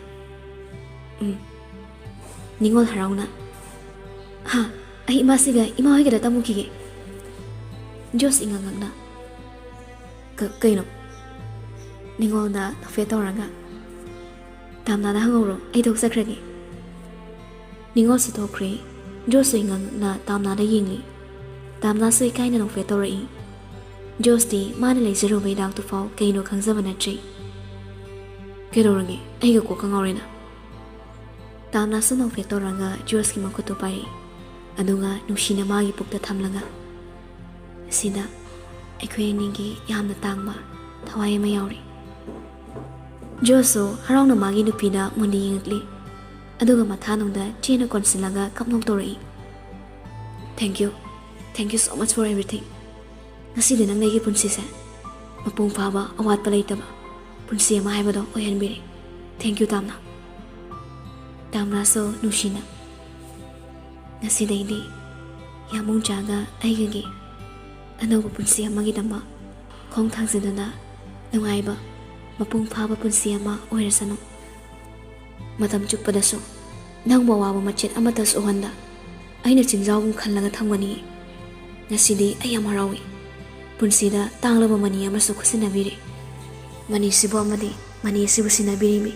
"ꯎꯝ꯫" ꯅꯤꯉꯣꯜ ꯍꯔꯥꯎꯅ, "ꯍꯥ, ꯑꯩ ꯏꯃꯥꯁꯤꯒ ꯏꯃꯥ ꯍꯣꯏꯒꯗ ꯇꯝꯃꯨꯈꯤꯒꯦ꯫ ꯖꯣꯁ ꯏꯉꯛ ꯉꯛꯅ, "ꯀ-, ꯀꯩꯅꯣ? ꯅꯤꯉꯣꯜꯅ ꯅꯣꯛꯐꯦꯠ ꯇꯧꯔꯒ, "ꯇꯥꯝꯅꯥꯗ ꯍꯪꯍꯧꯔꯣ, ꯑꯩ ꯊꯣꯛꯆꯈ꯭ꯔꯒꯦ"꯫ ꯅꯤꯉꯣꯜꯁꯨ ꯊꯣꯛꯈ꯭ꯔꯦ꯫ ꯖꯣꯁꯁꯨ ꯏꯉꯛ ꯉꯛꯅ ꯇꯥꯝꯅꯥꯗ ꯌꯦꯡꯂꯤ꯫ ꯇꯥꯝꯅꯥꯁꯨ ꯏꯀꯥꯏꯅ ꯅꯣꯛꯐꯦꯠ ꯇꯧꯔꯛꯏ꯫ ꯖꯣꯁꯇꯤ ꯃꯥꯅ ꯂꯩꯖꯔꯨꯕ ꯍꯤꯗꯥꯛꯇꯨꯐꯥꯎ ꯀꯩꯅꯣ ꯈꯪꯖꯕ ꯅꯠꯇ꯭ꯔꯤ꯫ "ꯀꯩꯗꯧꯔꯒꯦ? ꯑꯩꯒ ꯀꯣꯛꯀ ꯉꯥꯎꯔꯦꯅ?" ꯇꯥꯝꯅꯥꯁꯨ ꯅꯣꯛꯐꯦꯠ ꯇꯧꯔꯒ ꯖꯣꯁꯀꯤ ꯃꯈꯨꯠꯇꯨ ꯄꯥꯏꯔꯛꯏ꯫ ꯑꯗꯨꯒ ꯅꯨꯡꯁꯤꯅ ꯃꯥꯒꯤ ꯄꯨꯛꯇ ꯊꯝꯂꯒ, "ꯁꯤꯗ ꯑꯩꯈꯣꯏ ꯑꯅꯤꯒꯤ ꯌꯥꯝꯅ ꯇꯥꯡꯕ ꯊꯋꯥꯏ ꯑꯃ ꯌꯥꯎꯔꯤ"꯫ ꯖꯣꯁꯁꯨ ꯍꯔꯥꯎꯅ ꯃꯥꯒꯤ ꯅꯨꯄꯤꯗ ꯃꯨꯟꯅ ꯌꯦꯡꯉꯛꯂꯤ꯫ ꯑꯗꯨꯒ ꯃꯊꯥꯅꯨꯡꯗ ꯆꯦꯅ ꯀꯣꯟꯁꯤꯜꯂꯒ ꯀꯞꯅꯣꯛ ꯇꯧꯔꯛꯏ꯫ "Thank you. Thank you so much for everything. ꯉꯁꯤꯗꯤ ꯅꯪꯅ ꯑꯩꯒꯤ ꯄꯨꯟꯁꯤꯁꯦ ꯃꯄꯨꯡ ꯐꯥꯕ, ꯑꯋꯥꯠꯄ ꯂꯩꯇꯕ ꯄꯨꯟꯁꯤ ꯑꯃ ꯍꯥꯏꯕꯗꯣ ꯑꯣꯏꯍꯟꯕꯤꯔꯦ꯫ Thank you, Tamna". ꯇꯥꯝꯅꯥꯁꯨ ꯅꯨꯡꯁꯤꯅ, "ꯉꯁꯤꯗꯩꯗꯤ ꯌꯥꯃꯨꯡꯆꯥꯒ ꯑꯩꯒꯒꯤ ꯑꯅꯧꯕ ꯄꯨꯟꯁꯤ ꯑꯃꯒꯤꯗꯃꯛ ꯈꯣꯡ ꯊꯥꯡꯖꯤꯟꯗꯨꯅ ꯅꯨꯡꯉꯥꯏꯕ, ꯃꯄꯨꯡ ꯐꯥꯕ ꯄꯨꯟꯁꯤ ꯑꯃ ꯑꯣꯏꯔꯁꯅꯨ꯫ ꯃꯇꯝ ꯆꯨꯞꯄꯗꯁꯨ ꯅꯪꯕꯨ ꯑꯋꯥꯕ ꯃꯆꯦꯠ ꯑꯃꯠꯇꯁꯨ ꯎꯍꯟꯗ ꯑꯩꯅ ꯆꯤꯡꯖꯥꯎꯒꯨꯝ ꯈꯜꯂꯒ ꯊꯝꯒꯅꯤ꯫ ꯉꯁꯤꯗꯤ ꯑꯩ ꯌꯥꯝ ꯍꯔꯥꯎꯏ꯫ ꯄꯨꯟꯁꯤꯗ ꯇꯥꯡꯂꯕ ꯃꯅꯤ ꯑꯃꯁꯨ ꯈꯨꯠꯁꯤꯟꯅꯕꯤꯔꯦ꯫ ꯃꯅꯤꯁꯤꯕꯨ ꯑꯃꯗꯤ ꯃꯅꯤ ꯑꯁꯤꯕꯨ ꯁꯤꯟꯅꯕꯤꯔꯤꯃꯤ꯫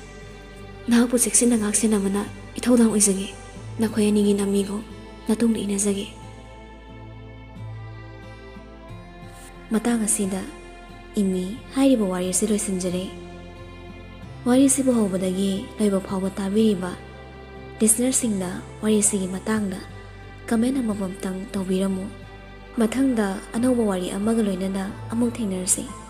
ꯅꯍꯥꯛꯄꯨ ꯆꯦꯛꯁꯤꯟꯅ ꯉꯥꯛ-ꯁꯦꯟꯅꯕꯅ ꯏꯊꯧꯗꯥꯡ ꯑꯣꯏꯖꯒꯦ꯫ ꯅꯈꯣꯏ ꯑꯅꯤꯒꯤ ꯅꯃꯤꯒꯣ ꯅꯇꯨꯡꯗ ꯏꯟꯅꯖꯒꯦ"꯫ ꯃꯇꯥꯡ ꯑꯁꯤꯗ ꯏꯃꯤ ꯍꯥꯏꯔꯤꯕ ꯋꯥꯔꯤ ꯑꯁꯤ ꯂꯣꯏꯁꯤꯟꯖꯔꯦ꯫ ꯋꯥꯔꯤꯁꯤꯕꯨ ꯍꯧꯕꯗꯒꯤ ꯂꯣꯏꯕ ꯐꯥꯎꯕ ꯇꯥꯕꯤꯔꯤꯕ listenerꯁꯤꯡꯅ ꯋꯥꯔꯤꯁꯤꯒꯤ ꯃꯇꯥꯡꯗ comment ꯑꯃꯃꯝꯇꯪ ꯇꯧꯕꯤꯔꯝꯃꯨ꯫ ꯃꯊꯪꯗ ꯑꯅꯧꯕ ꯋꯥꯔꯤ ꯑꯃꯒ ꯂꯣꯏꯅꯅ ꯑꯃꯨꯛ ꯊꯦꯡꯅꯔꯁꯤ꯫